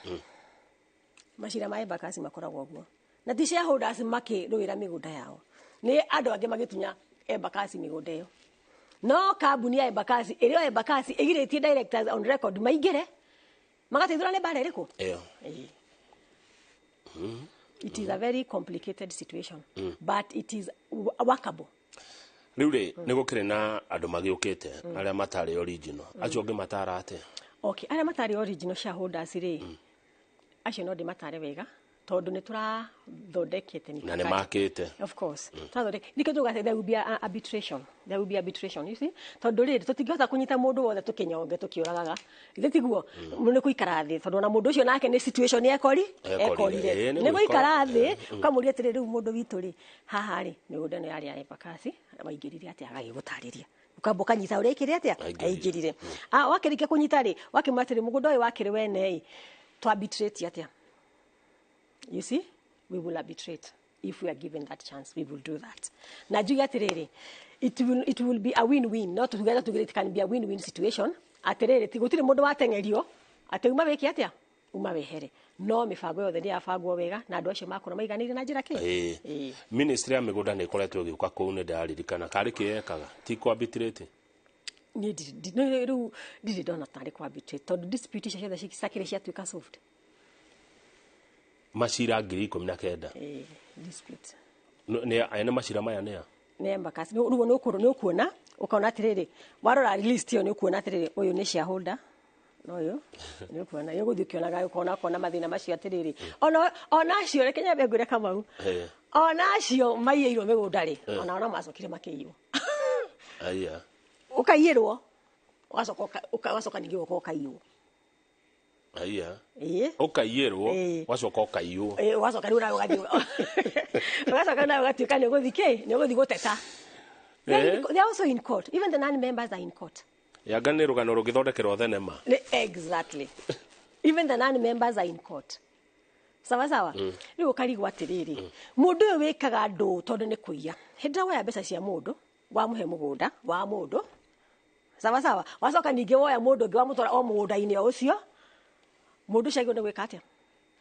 macira ma Embakasi makoragwo ũguo, na ti shareholders makĩrũĩra mĩgũnda yao, nĩ andũ angĩ magĩtunya Embakasi mĩgũnda ĩyo. No kambuni ya Embakasi ĩrĩ o Embakasi ĩgirĩtie directors on record maingĩre magateithũra nĩ mbara ĩrĩkũ. Ĩyo. Ĩĩ. It is a very complicated situation, but it is workable. Rĩu rĩ, nĩ gũkĩrĩ na andũ magĩũkĩte arĩa matarĩ original, acio ũngĩmatara atĩa? Okay, arĩa matarĩ original shareholders rĩ, acio no ndĩmatare wega, tondũ nĩ tũrathondekete Na nĩ mikakati. Makĩte. Of course, tũrathondeka nĩkĩo tugaga there will be a arbitration, there will be arbitration, you see, tondũ rĩrĩ, tũtingĩhota kũnyita mũndũ wothe tũkĩnyonge tũkĩũragaga, ithe tiguo? Nĩ gũikara thĩ, tondũ ona mũndũ ũcio nake nĩ situation ekori Ekorire. ekorire. Ĩĩ, nĩ Nĩ gũikara gwĩkora. thĩ ũkamũria atĩrĩ, rĩu mũndũ witũ rĩ, haha rĩ, mĩgũnda ĩno yarĩ ya Embakasi, waingĩrire atĩa? Agagĩgũtarĩria, ũkamba ũkanyita ũrĩa ĩkĩre atĩa. Aingĩrire. Aingĩrire. Ah, wakĩrĩkia kũnyita rĩ, wakĩmwĩra atĩrĩ, mũgũnda ũyũ wakĩrĩ wene ĩ, tũ arbitrate atĩa? You see, we will arbitrate if we are given that chance. We will do that. Na njuge atĩrĩrĩ, it will be a win-win. Not together together, it can be a win-win situation. Atĩrĩrĩ, ti gũtirĩ mũndũ wateng'erio atĩ uma wĩke atĩa, uma wehere, no mĩbango yothe nĩ yabangwo wega na andũ acio makorwo maiganĩire na njĩra kĩ. Ĩĩ. Ĩĩ. Ministry ya mĩgũnda nĩ ĩkoretwo ĩgĩũka kũu, nĩ ndaririkana karĩ kĩ yekaga ti kũ arbitrate? Niĩ rĩu ndirĩ ndona tarĩ kwa arbitrate, tondũ dispute icio ciothe cakĩrĩ ciatuĩka solved. Macira 19,000? Ĩĩ, dispute. Nĩ ene macira maya nĩa? Nĩ Embakasi. Rĩu nĩ ũkuona, ũkona atĩrĩrĩ, warora list ĩyo nĩ ũkuona atĩrĩrĩ, ũyũ nĩ shareholder na ũyũ nĩ ũkuona, nĩ ũgũthiĩ ũkĩonaga, ũkona ũkona mathĩna macio atĩrĩrĩ, ona acio, reke nyambe ngwĩre, Kamau, ona acio maiyĩirwo mĩgũnda rĩ, ona ona macokire makĩiywo. Aya. Ũkaiyĩrwo, ũgacoka ũgacoka ningĩ ũgoka ũkaiywo. Aya. Ĩĩ. Ũkaiyĩrwo. Ĩĩ. Ũgacoka ũkaiywo. Ĩĩ, ũgacoka rĩu nawe ũgathiĩ, ũgacoka nawe ũgatuĩka nĩ ũgũthiĩ kĩ, nĩ ũgũthiĩ gũteta. They are also in court. Even the non-members are in court. Yanga nĩ rũgano rũngĩthondekerwo thenema. Exactly. Even the non-members are in court. Sawa sawa. Rĩu ũkarigwo atĩrĩrĩ, mũndũ ũyũ wĩkaga andũ, tondũ nĩ kũiya. Hĩndĩ ĩrĩa woya mbeca cia mũndũ, wamũhe mũgũnda wa mũndũ, sawa sawa, wacoka ningĩ woya mũndũ ũngĩ wamũtwara o mũgũnda-inĩ o ũcio, mũndũ ũcio agĩrĩirwo nĩ gwĩka atĩa?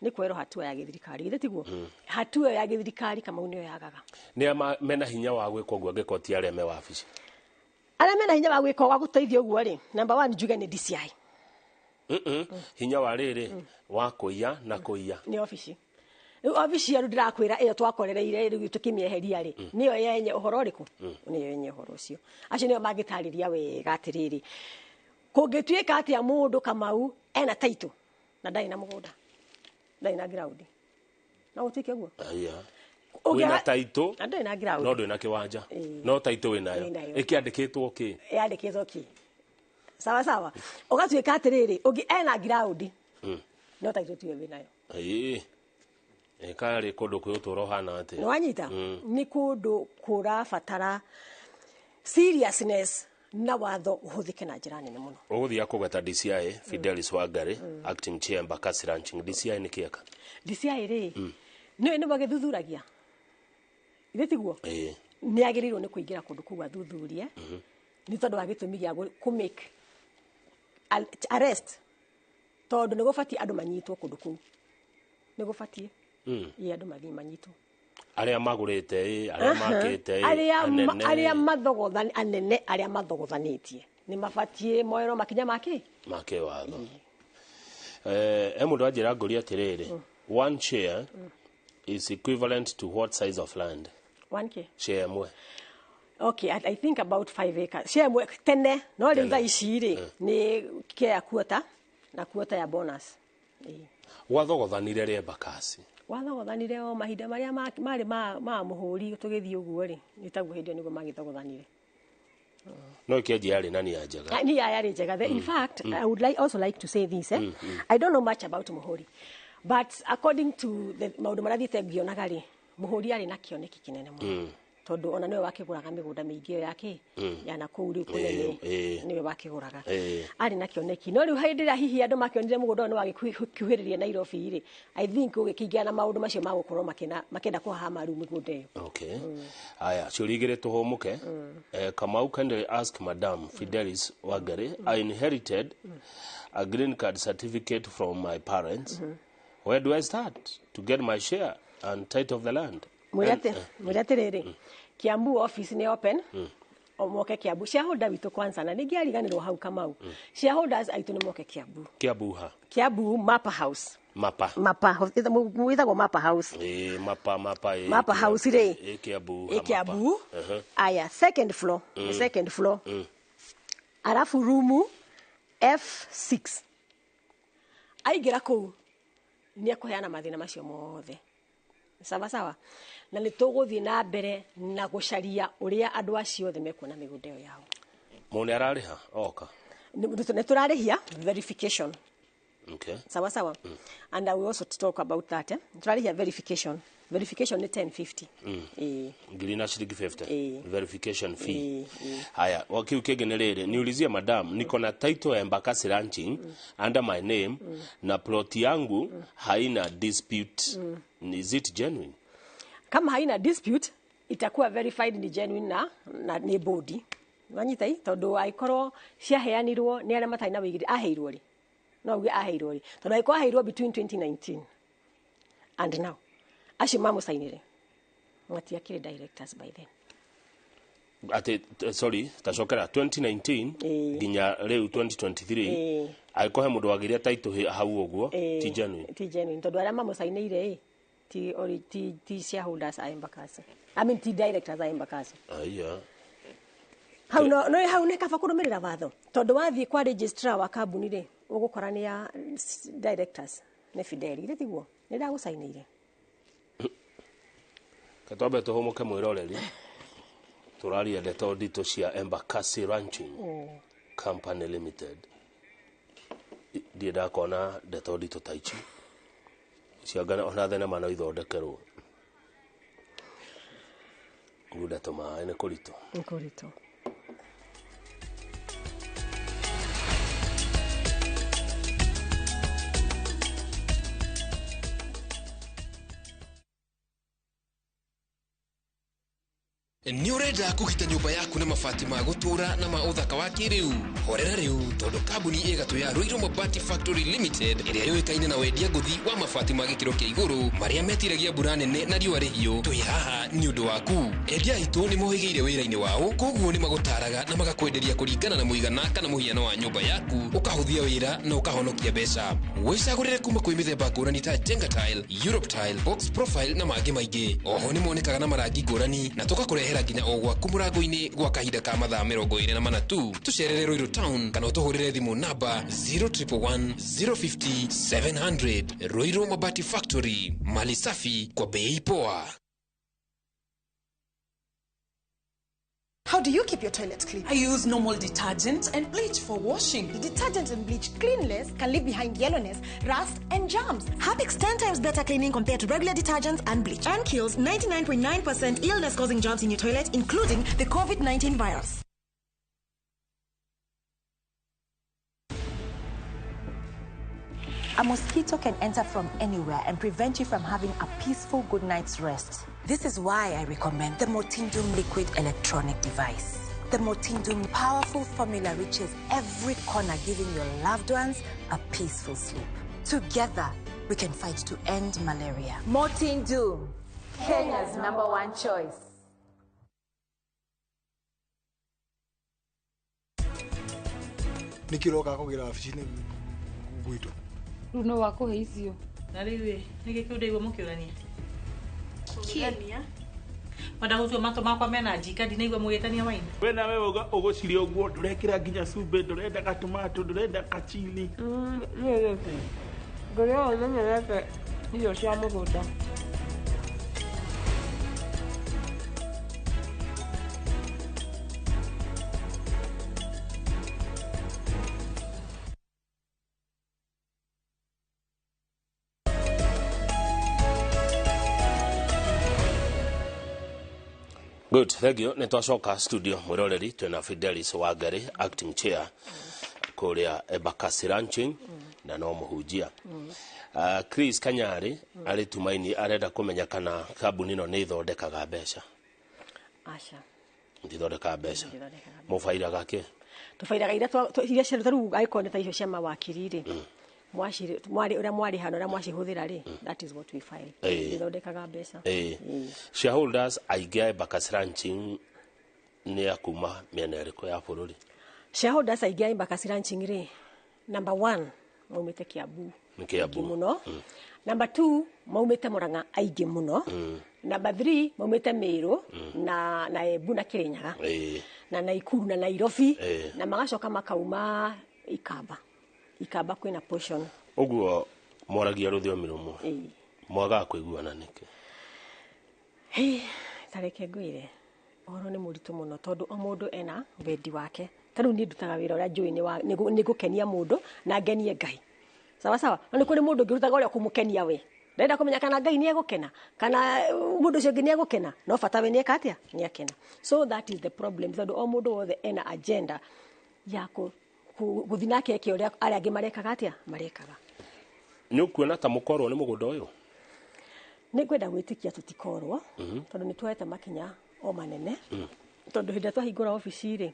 Nĩ kuoerwo hatua ya gĩthirikari, githĩ tiguo? Hatua ĩyo ya gĩthirikari, Kamau, nĩyo yagaga. Nĩ a mena hinya wa gwĩka ũguo angĩkorwo ti arĩa me wabici? Arĩa mena hinya wa gwĩka wa gũteithia ũguo rĩ, number one njuge nĩ DCI. Hinya wa rĩrĩ wa kũiya na kũiya? Nĩ obici rĩu, obici ĩyo rĩu ndĩrakwĩra, ĩyo twakorereire rĩu tũkĩmĩeheria rĩ, nĩyo yenye ũhoro ũrĩkũ, nĩyo yenye ũhoro ũcio. Acio nĩo mangĩtarĩria wega atĩrĩrĩ, kũngĩtuĩka atĩa mũndũ, Kamau, ena title na ndarĩ na mũgũnda, ndarĩ na ground, no gũtuĩke ũguo? Aya. Ũngĩaga- Wĩna title Na ndarĩ na ground. No ndwĩna kĩwanja. Ĩĩ. No title wĩnayo. Wĩnayo. Ĩkĩandĩkĩtwo kĩ? Yandĩkĩtwo kĩ? Sawa sawa, ũgatuĩka atĩrĩrĩ, ũngĩ ena ground no title tiwe wĩnayo. Ĩĩ, ĩkarĩ kũndũ kwĩ ũtũũro ũhana atĩa? Nĩ wanyita? Nĩ kũndũ kũrabatara seriousness na watho ũhũthĩke na njĩra nene mũno. Ũgũthiĩ kũgweta DCI Fidelis Wangari, acting chair Embakasi Ranching. DCI nĩ kĩeka? DCI rĩ, nĩ nĩ magĩthuthuragia, ithe tiguo? Ĩĩ. Nĩ agĩrĩirwo nĩ kũingĩra kũndũ kũu athuthurie, nĩ tondũ wa gĩtũmi gĩa kũ make arrest, tondũ nĩ gũbatiĩ andũ manyitwo kũndũ kũu, nĩ gũbatiĩ ĩ andũ mathiĩ manyitwo. Arĩa magũrĩte ĩ, arĩa makĩte ĩ, arĩa anene arĩa mathogothani anene, arĩa mathogothanĩtie Nĩ mabatiĩ moerwo makinya make make watho. He mũndũ anjĩra ngũria atĩrĩrĩ, one share is equivalent to what size of land? 1K share ĩmwe. Okay, I think about 5 acres. Share ĩmwe tene no rĩu thaa ici rĩ nĩ kĩa quarter na quarter ya bonus. Gwathogothanire rĩ Embakasi? Wathogothanire o mahinda marĩa marĩ ma mũhũri tũgĩthiĩ ũguo rĩ, nĩ taguo hĩndĩ ĩyo nĩguo magĩthogothanire. No ikĩanjia yarĩ na nia njega. Nia yarĩ njega. In fact, I would also like to say this. I don't know much about Muhuri, but according to the maũndũ marĩa thiĩte ngĩonaga rĩ, Muhuri arĩ na kĩoneki kĩnene mũno. Tondũ ona nĩwe wakĩgũraga mĩgũnda mĩingĩ ĩyo yake ya na kũu rĩu kũnene, nĩwe wakĩgũraga. Arĩ na kĩoneki. No rĩu hĩndĩ ĩrĩa hihi andũ makĩonire mũgũnda ũyũ nĩ wagĩkuhĩrĩria Nairobi rĩ, I think ũgĩkĩingĩra na maũndũ macio ma gũkorwo makĩenda kũhahama rĩu mĩgũnda ĩyo. Okay. Aya, ciũria igĩrĩ tũhũmũke. Kamau kindly ask Madam Fidelis Wangari, I inherited a green card certificate from my parents. Where do I start to get my share and title of the land? Mwĩre atĩrĩrĩ, Kiambu office nĩ open. Moke Kiambu. Shareholder witũ kwanza na nĩngĩariganĩrwo hau Kamau. Shareholders aitũ nĩ moke Kiambu. Kiambu ha? Kiambu Mapa House. Mapa. Mapa wĩtagwo Mapa House. Mapa Mapa. Mapa House rĩ. Kiambu. Kiambu. Aya, second floor. Second floor. Alafu room F6. Aingĩra kũu nĩ ekũheana mathĩna macio mothe. Sawa sawa. Na nĩ tũgũthiĩ na mbere na gũcaria ũrĩa andũ acio othe mekuona mĩgũnda ĩyo yao. Mũndũ ararĩha oka? Nĩ tũrarĩhia verification. Okay. Sawa sawa. And I will also talk about that. Tũrarĩhia verification. Verification nĩ 1050. Ngiri na ciringi 50. Verification fee. Haya, kiu kĩngĩ nĩ rĩrĩ, niulizie madam, niko na title ya Embakasi Ranching under my name na plot yangu haina dispute. Is it genuine? Kama haina dispute itakuwa verified ni genuine na ni body. Wanyita hii tondũ aikorwo ciaheanirwo nĩ arĩa matarĩ na wĩigĩrĩrĩki aheirwo rĩ. No uge aheirwo rĩ. Tondũ aikorwo aheirwo between 2019 and now. Acio mamũcainire. Matiakĩrĩ directors by then. Ati sorry, tacokera 2019 nginya rĩu 2023 angĩkorwo he mũndũ wagĩire title hau ũguo ti genuine. Ti genuine tondũ arĩa mamũcainĩire ti shareholders a Embakasi. I mean ti directors a Embakasi. Aya. Hau no hau nĩ kaba kũrũmĩrĩra watho. Tondũ wathiĩ kwa registrar wa kambuni rĩ, ũgũkora nĩ ya directors nĩ Fidel, githĩ tiguo? Nĩ ndagũcainĩire. Katwambe tũhũmũke mwĩroreri. Tũraria ndeto nditũ cia Embakasi Ranching Company Limited. Ndiĩ ndakona ndeto nditũ ta ici. Ciangana ona thenema no ithondekerwo. Kũrunda tũmaĩ nĩ kũritũ. Nĩ kũritũ. Nĩ ũrenda kũgita nyũmba yaku na mabati ma gũtũũra na ma ũthaka wa kĩrĩu? Horera rĩu tondũ kambuni ĩgatũ ya Ruiru Mabati Factory Limited ĩrĩa yũĩkaine na wendia ngũthi wa mabati ma gĩkĩro kĩa igũrũ marĩa metiragia mbura nene na riũa rĩhiũ, twĩ haha nĩ ũndũ waku. Endia aitũ nĩ mohĩgĩire wĩra-inĩ wao, koguo nĩ magũtaraga na magakwenderia kũringana na mũigana kana mũhiano wa nyũmba yaku, ũkahũthia wĩra na ũkahonokia mbeca. Wĩcagũrĩre kuma kwĩ mĩthemba ngũrani ta Jenga Tile, Europe Tile, Box Profile na mangĩ maingĩ. Oho nĩ monekaga na marangi ngũrani na tũgakũrehera nginya o gwaku mũrango-inĩ gwa kahinda ka mathaa 24 tu. Tũcerere Ruiru Town kana ũtũhũrĩre thimũ namba 0111 050 700. Ruiru Mabati Factory, mali safi kwa bei poa. How do you keep your toilet clean? I use normal detergent and bleach for washing. The detergent and bleach cleanless can leave behind yellowness, rust, and germs. Harpic's 10 times better cleaning compared to regular detergents and bleach, and kills 99.9% illness-causing germs in your toilet, including the COVID-19 virus. A mosquito can enter from anywhere and prevent you from having a peaceful good night's rest. This is why I recommend the Mortindum liquid electronic device. The Mortindum powerful formula reaches every corner, giving your loved ones a peaceful sleep. Together, we can fight to end malaria. Mortindum, Kenya's #1 choice. Nĩkĩ ũroka kũgĩra wabici-inĩ gwitũ? Rĩu no wakũhe icio. Na rĩu ĩ, nĩkĩ kĩu ndaigua mũkĩũrania? Kũũrania? Mwenda gũtua matũ makwa mena njika ndinaigua mũgĩtania waini. We nawe ũgũciria ũguo ndũrekĩra nginya cumbĩ, ndũrenda gatomato, ndũrenda kachili. Ngũrĩo ũmenyerete irio cia mũgũnda. Good, thank you. Nĩ twacoka studio mwĩroreri twĩna Fidelis Wangari, acting chair kũrĩa Embakasi Ranching na no mũhunjia. Chris Kanyari arĩ Tumaini arenda kũmenya kana kambuni ĩno nĩ ĩthondekaga mbeca. Aca. Ndithondekaga mbeca. Ndithondekaga. Mũbairaga kĩ? Tũbairaga iria iria cia tarĩu angĩkorwo nĩ ta icio cia mawakiri rĩ, mwarĩ ũrĩa mwarĩha na ũrĩa mwacihũthĩra rĩ, that is what we file. Ndithondekaga mbeca. Shareholders aingĩ a Embakasi Ranching nĩ a kuma mĩena ĩrĩkũ ya bũrũri? Shareholders aingĩ a Embakasi Ranching rĩ, number one maumĩte Kiambu. Nĩ Kiambu. Aingĩ mũno. Number two maumĩte Murang'a aingĩ mũno. Number three maumĩte Meru na Embu na Kirinyaga. Na Nakuru na Nairobi. Na magacoka makauma Ikamba. Ikamba kwĩna portion. Ũguo mwaragia rũthiomi rũmwe. Mwagaga kũiguana nĩkĩ? Hey, tareke ngwĩre ũhoro nĩ mũritũ mũno tondũ o mũndũ ena wendi wake. Ta rĩu niĩ ndutaga wĩra ũrĩa njũĩ nĩ ngũkenia mũndũ na ngenie Ngai. Sawa sawa, no nĩ kũrĩ mũndũ ũngĩrutaga ũrĩa ũkũmũkenia we. Ndĩrenda kũmenya kana Ngai nĩ egũkena, kana mũndũ ũcio ũngĩ nĩ egũkena, no bata we nĩ eka atĩa? Nĩ akena. So that is the problem tondũ o mũndũ wothe ena agenda ya gũthiĩ nake eke ũrĩa arĩa angĩ marekaga atĩa? Marekaga. Nĩ ũkuona ta mũkorwo nĩ mũgũnda ũyũ? Nĩ ngwenda gwĩtĩkia tũtikorwo, tondũ nĩ tuoete makinya o manene. Tondũ hĩndĩ ĩrĩa twahingũra obici rĩ,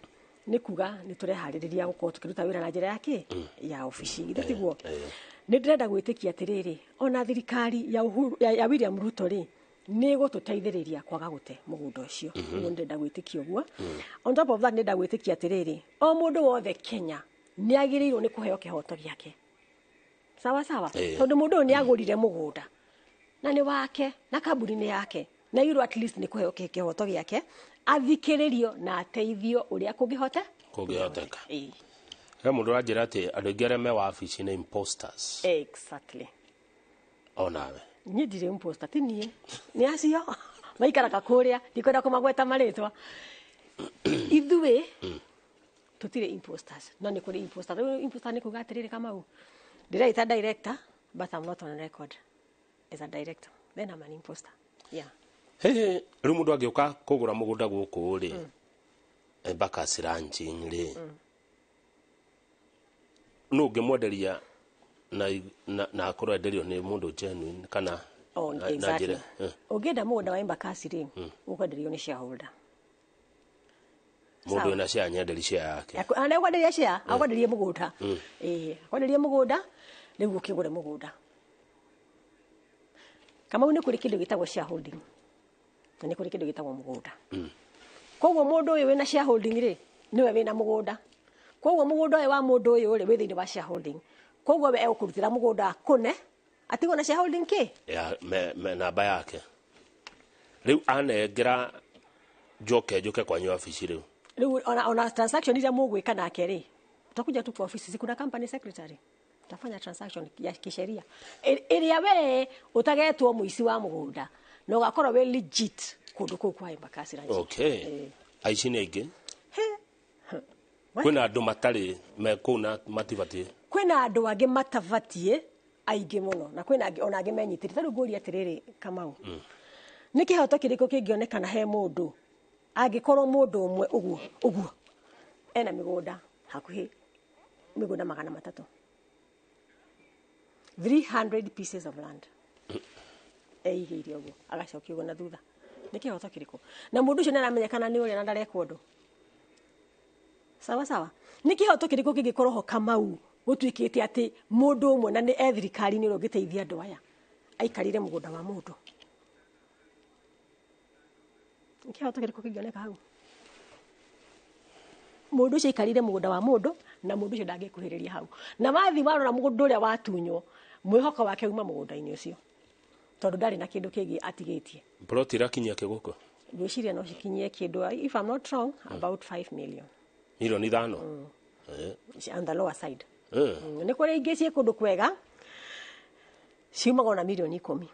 nĩ kuga nĩ tũreharĩrĩria gũkorwo tũkĩruta wĩra na njĩra ya kĩ? Ya obici. Githĩ tiguo? Nĩ ndĩrenda gwĩtĩkia atĩrĩrĩ, ona thirikari ya Uhuru, ya William Ruto rĩ, nĩ ĩgũtũteithĩrĩria kwaga gũte mũgũnda ũcio. Ũguo nĩ ndĩrenda gwĩtĩkia ũguo. On top of that nĩ ndĩrenda gwĩtĩkia atĩrĩrĩ, o mũndũ wothe Kenya nĩ agĩrĩirwo nĩ kũheo kĩhoto gĩake. Sawa sawa? Tondũ mũndũ ũyũ nĩ agũrire mũgũnda na nĩ wake na kambuni nĩ yake na irwo at least nĩ kũheo kĩhoto gĩake, athikĩrĩrio na ateithio ũrĩa kũngĩhota. Kũngĩhoteka. He mũndũ ũranjĩra atĩ andũ aingĩ arĩa me wabici nĩ imposters. Exactly. Onawe. Niĩ ndirĩ imposter, ti niĩ. Nĩ acio maikaraga kũrĩa, ndikwenda kũmagweta marĩtwa. Ithuĩ tũtirĩ imposters, no nĩ kũrĩ imposter. Rĩu imposter nĩ kuga atĩrĩrĩ Kamau, ndĩreita director but I'm not on record as a director. Then I'm an imposter. Yeah. Hey, rĩu mũndũ angĩũka kũgũra mũgũnda gũkũ rĩ, Embakasi Ranching rĩ, nũ ũngĩmwenderia na akorwo enderio nĩ mũndũ genuine kana na njĩra? Ũngĩenda mũgũnda wa Embakasi rĩ, ũkwenderio nĩ shareholder. Mũndũ wĩna share nyenderi share yake. Ana ũkwenderia share, akwenderie mũgũnda. Akwenderie mũgũnda, rĩu ũkĩgũre mũgũnda. Kamau nĩ kũrĩ kĩndũ gĩtagwo shareholding. Na nĩ kũrĩ kĩndũ gĩtagwo mũgũnda. Koguo mũndũ ũyũ wĩna shareholding rĩ, nĩwe wĩna mũgũnda. Koguo mũgũnda ũyũ wa mũndũ ũyũ rĩ, wĩ thĩinĩ wa shareholding. Koguo we egũkũrutĩra mũgũnda kũne, atigwo na shareholding kĩ? Ya namba yake. Rĩu anengera njoke njoke kwanyu wabici rĩu. Rĩu ona transaction iria mũgwĩka nake rĩ, utakuja tu kwa ofisi, kuna company secretary. Utafanya transaction ya kisheria. Ĩrĩa we ũtagetwo mũici wa mũgũnda, na ũgakorwo wĩ legit kũndũ kũu kwa Embakasi Ranching. Okay. Aici nĩ aingĩ. Kwĩna andũ matarĩ me kũu na matibatiĩ. Kwĩna andũ angĩ matabatiĩ aingĩ mũno, na kwĩna angĩ ona angĩ menyitĩrĩire. Ta rĩu ngũrie atĩrĩrĩ Kamau, nĩ kĩhoto kĩrĩkũ kĩngĩonekana he mũndũ angĩkorwo mũndũ ũmwe ũguo ũguo ena mĩgũnda hakuhĩ mĩgũnda 300, 300 pieces of land eigĩire ũguo agacokia ũguo na thutha, nĩ kĩhoto kĩrĩkũ? Na mũndũ ũcio nĩ aramenyekana nĩ ũrĩa na ndarekwo ũndũ. Sawa sawa. Nĩ kĩhoto kĩrĩkũ kĩngĩkorwo ho Kamau gũtuĩkĩte atĩ mũndũ ũmwe na nĩ e thirikari-inĩ ũrĩa ũngĩteithia andũ aya aikarĩre mũgũnda wa mũndũ? Nĩ kĩhoto kĩrĩkũ kĩngĩoneka hau? Mũndũ ũcio aikarire mũgũnda wa mũndũ na mũndũ ũcio ndangĩkuhĩrĩria hau. Na wathi warora mũgũnda ũrĩa watunywo, mwĩhoko wake uma mũgũnda-inĩ ũcio, tondũ ndarĩ na kĩndũ kĩngĩ atigĩtie. Plot irakinyia kĩgũkũ? Ngwĩciria no cikinyie kĩndũ, if I'm not wrong, about 5 million. Milioni 5. On the lower side. Nĩ kũrĩ ingĩ ciĩ kũndũ kwega ciumaga ona milioni 10,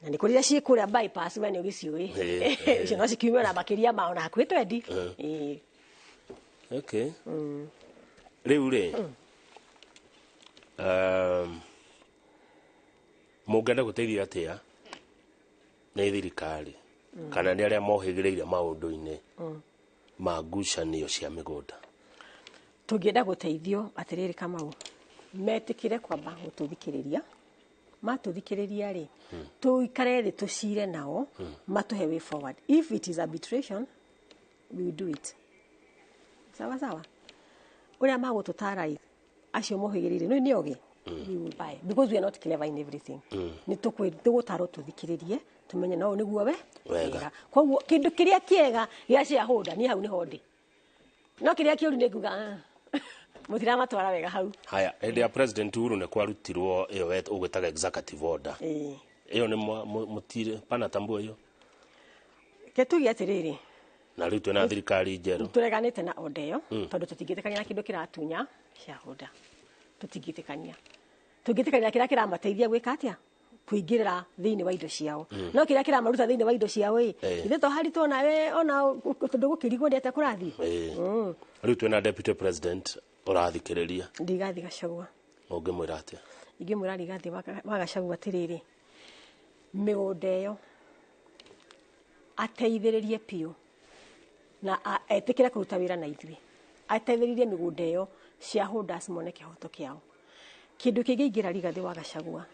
na nĩ kũrĩ iria ciĩ kũrĩa bypass, we nĩ ũgĩciũĩ. Icio no cikiume na makĩria ma ona hakuhĩ 20. Okay, rĩu rĩ, mũngĩenda gũteithio atĩa nĩ thirikari kana nĩ arĩa mohĩgĩrĩire maũndũ-inĩ ma ngucanio cia mĩgũnda? Tũngĩenda gũteithio atĩrĩrĩ, Kamau, metĩkĩre kwamba gũtũthikĩrĩria. Matũthikĩrĩria rĩ, tũikare thĩ tũcire nao, matũhe way forward. If it is arbitration, we will do it. Sawa sawa, ũrĩa magũtũtara ĩ, acio mohĩgĩrĩire nĩ ogĩ, we will buy, because we are not clever in everything. Nĩ tũgũtarwo tũthikĩrĩrie, tũmenye no ũũ nĩguo we Wega. Koguo kĩndũ kĩrĩa kĩega gĩa shareholder, niĩ hau nĩho ndĩ, no kĩrĩa kĩũru nĩ nguga, "Ah, mũtiramatwara wega hau." Haya, hĩndĩ ya President Uhuru nĩ kwarutirwo ĩyo ũgwĩtaga executive order. Ĩyo nĩ mũtire panatambua ĩyo? Ke tuge atĩrĩrĩ, Na rĩu twĩna thirikari njerũ. Tũreganĩte na order ĩyo, tondũ tũtingĩtĩkania na kĩndũ kĩratunya shareholder. Tũtingĩtĩkania. Tũngĩtĩkania na kĩrĩa kĩramateithia gwĩka atĩa, kũingĩrĩra thĩinĩ wa indo ciao, no kĩrĩa kĩramaruta thĩinĩ wa indo ciao ĩ, ithuĩ to haritwo nawe ona tondũ gũkĩrigwo nĩ atĩa kũrathiĩ. Rĩu twĩna deputy president ũrathikĩrĩria. Rigathi Gachagua. Ũngĩmwĩra atĩa? Ingĩmwĩra Rigathi wa Gachagua atĩrĩrĩ, mĩgũnda ĩyo ateithĩrĩrie biũ na etĩkĩre kũruta wĩra na ithuĩ, ateithĩrĩrie mĩgũnda ĩyo, shareholders mone kĩhoto kĩao. Kĩndũ kĩngĩ ingĩra Rigathi wa Gachagua,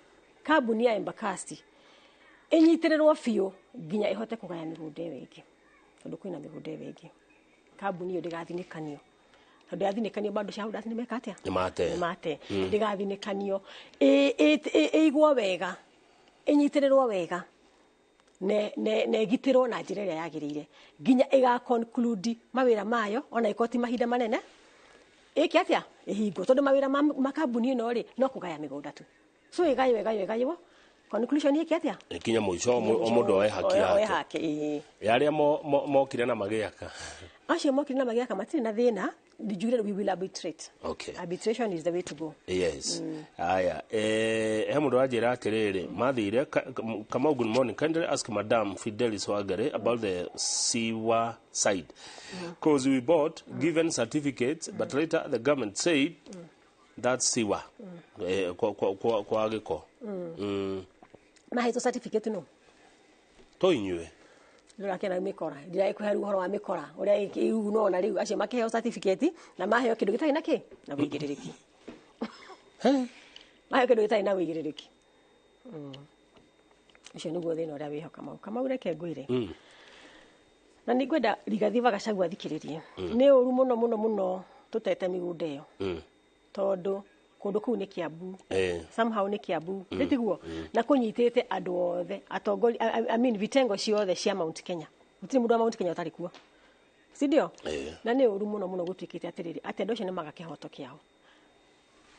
kambuni ya Embakasi ĩnyitĩrĩrwo biũ nginya ĩhote kũgaya mĩgũnda ĩyo ĩngĩ, tondũ kwĩna mĩgũnda ĩyo ĩngĩ. Kambuni ĩyo ndĩgathinĩkanio, tondũ yathinĩkanio bado shareholders nĩ meka atĩa? Nĩ mate. Nĩ mate. Ndĩgathinĩkanio, ĩigwo wega, ĩnyitĩrĩrwo wega ne ĩgitĩrwo na njĩra ĩrĩa yagĩrĩire nginya ĩga conclude mawĩra mayo, ona ĩkorwo ti mahinda manene, ĩke atĩa, ĩhingwo, tondũ mawĩra ma kambuni ĩno rĩ, no kũgaya mĩgũnda tu. So ĩgaywo, ĩgaywo, ĩgaywo, conclusion ĩke atĩa? Ĩkinye mũico, o mũndũ oe haki Oe yake. Haki, ĩĩ. Ya arĩa mokire na magĩaka? Acio mokire na magĩaka matirĩ na thĩna, njugire we will arbitrate. Arbitration is the way to go. Yes. Haya, he mũndũ wanjĩra atĩrĩrĩ, mathire Kamau, good morning, kindly ask Madam Fidelis Wangari about the Siwa side, because we bought, given certificates, but later the government said that's Siwa kwa gĩko. Mahetwo certificate no? To inyuĩ. Ndũrakena mĩkora, ndiragĩkũhe rĩu ũhoro wa mĩkora ũrĩa rĩu nona rĩu acio makĩheo certificate na maheo kĩndũ gĩtarĩ na kĩ na wĩigĩrĩrĩki, maheo kĩndũ gĩtarĩ na wĩigĩrĩrĩki. Ũcio nĩguo thĩna ũrĩa wĩho, Kamau. Kamau, reke ngwĩre, na nĩ ngwenda Rigathi wa Gachagua athikĩrĩrie. Nĩ ũru mũno mũno mũno tũtete mĩgũnda ĩyo, tondũ kũndũ kũu nĩ Kiambu. Somehow nĩ Kiambu, nĩ tiguo? Na kũnyitĩte andũ othe atongoria, I mean vitengo ciothe cia Mount Kenya. Gũtirĩ mũndũ wa Mount Kenya ũtarĩ kuo, si ndio? Na nĩ ũru mũno mũno gũtuĩkĩte atĩrĩrĩ, atĩ andũ acio nĩ maga kĩhoto kĩao.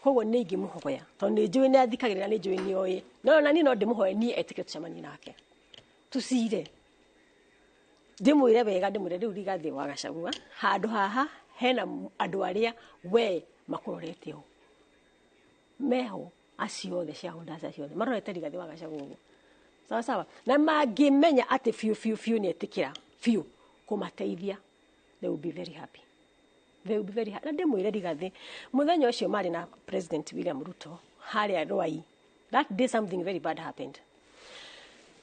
Koguo nĩ ingĩmũhoya, tondũ nĩ njũĩ nĩ athikagĩrĩra, nĩ njũĩ nĩ oĩ, no na niĩ no ndĩmũhoe niĩ etĩkĩre tũcemanie nake, tũcire, ndĩmwĩre wega, ndĩmwĩre rĩu Rigathĩ wa Gachagua, handũ haha hena andũ arĩa we makũrorete ũũ meho, acio othe shareholders, acio othe marorete Rigathĩ wa Gachagua ũguo, sawa sawa, na mangĩmenya atĩ biũ biũ biũ nĩ etĩkĩra biũ kũmateithia, they will be very happy, they will be very happy. Na ndĩmwĩre Rigathĩ, mũthenya ũcio marĩ na President William Ruto harĩa Ruai, that day something very bad happened.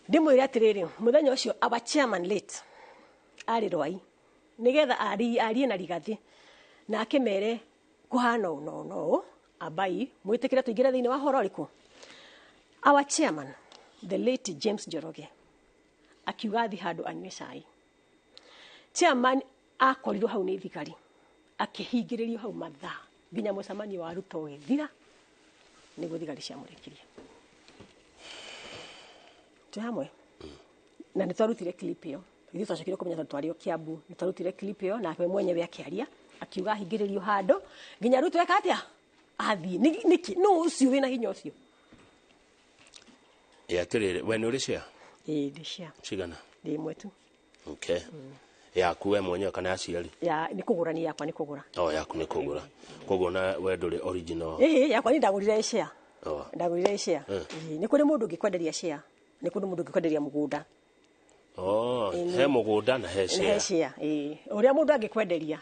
Ndĩmwĩre atĩrĩrĩ, mũthenya ũcio our chairman late arĩ Ruai nĩgetha arie na Rigathĩ na akĩmere kũhana ũũ na ũũ na ũũ, ambai mwĩtĩkĩre tũingĩre thĩinĩ wa horo ũrĩkũ. Our chairman, the late James Njoroge, akiuga athi handũ anyue cai. Chairman akorirwo hau nĩ thigari, akĩhingĩrĩrio hau mathaa nginya mũcemanio wa Ruto ũgĩthira nĩguo thigari ciamũrekirie. Twĩ hamwe na nĩ twarutire clip ĩyo. Ithuĩ twacokire kũmenya tondũ twarĩ o Kiambu. Nĩ twarutire clip ĩyo nake mwenyewe akĩaria. Akiuga ahingĩrĩrio handũ nginya Ruto eka atĩa athiĩ. Nĩkĩ nũ ũcio wĩna hinya ũcio? Ĩ atĩrĩrĩ, we nĩ ũrĩ share? Ĩĩ, ndĩ share. Cigana? Ndĩ ĩmwe tu. Okay. Yaku we mwenyewe kana ya aciari? Ya nĩ kũgũra, ni yakwa nĩ kũgũra. O yaku nĩ kũgũra, koguo na we ndũrĩ original? Ĩĩ, yakwa ni ndagũrire share. Oh. Ndagũrire share. Ĩĩ, nĩ kũrĩ mũndũ ũngĩkwenderia share, nĩ kũrĩ mũndũ ũngĩkwenderia mũgũnda. Oh, Ĩĩ, he mũgũnda na he he share. Share, ĩĩ. Ũrĩa mũndũ angĩkwenderia,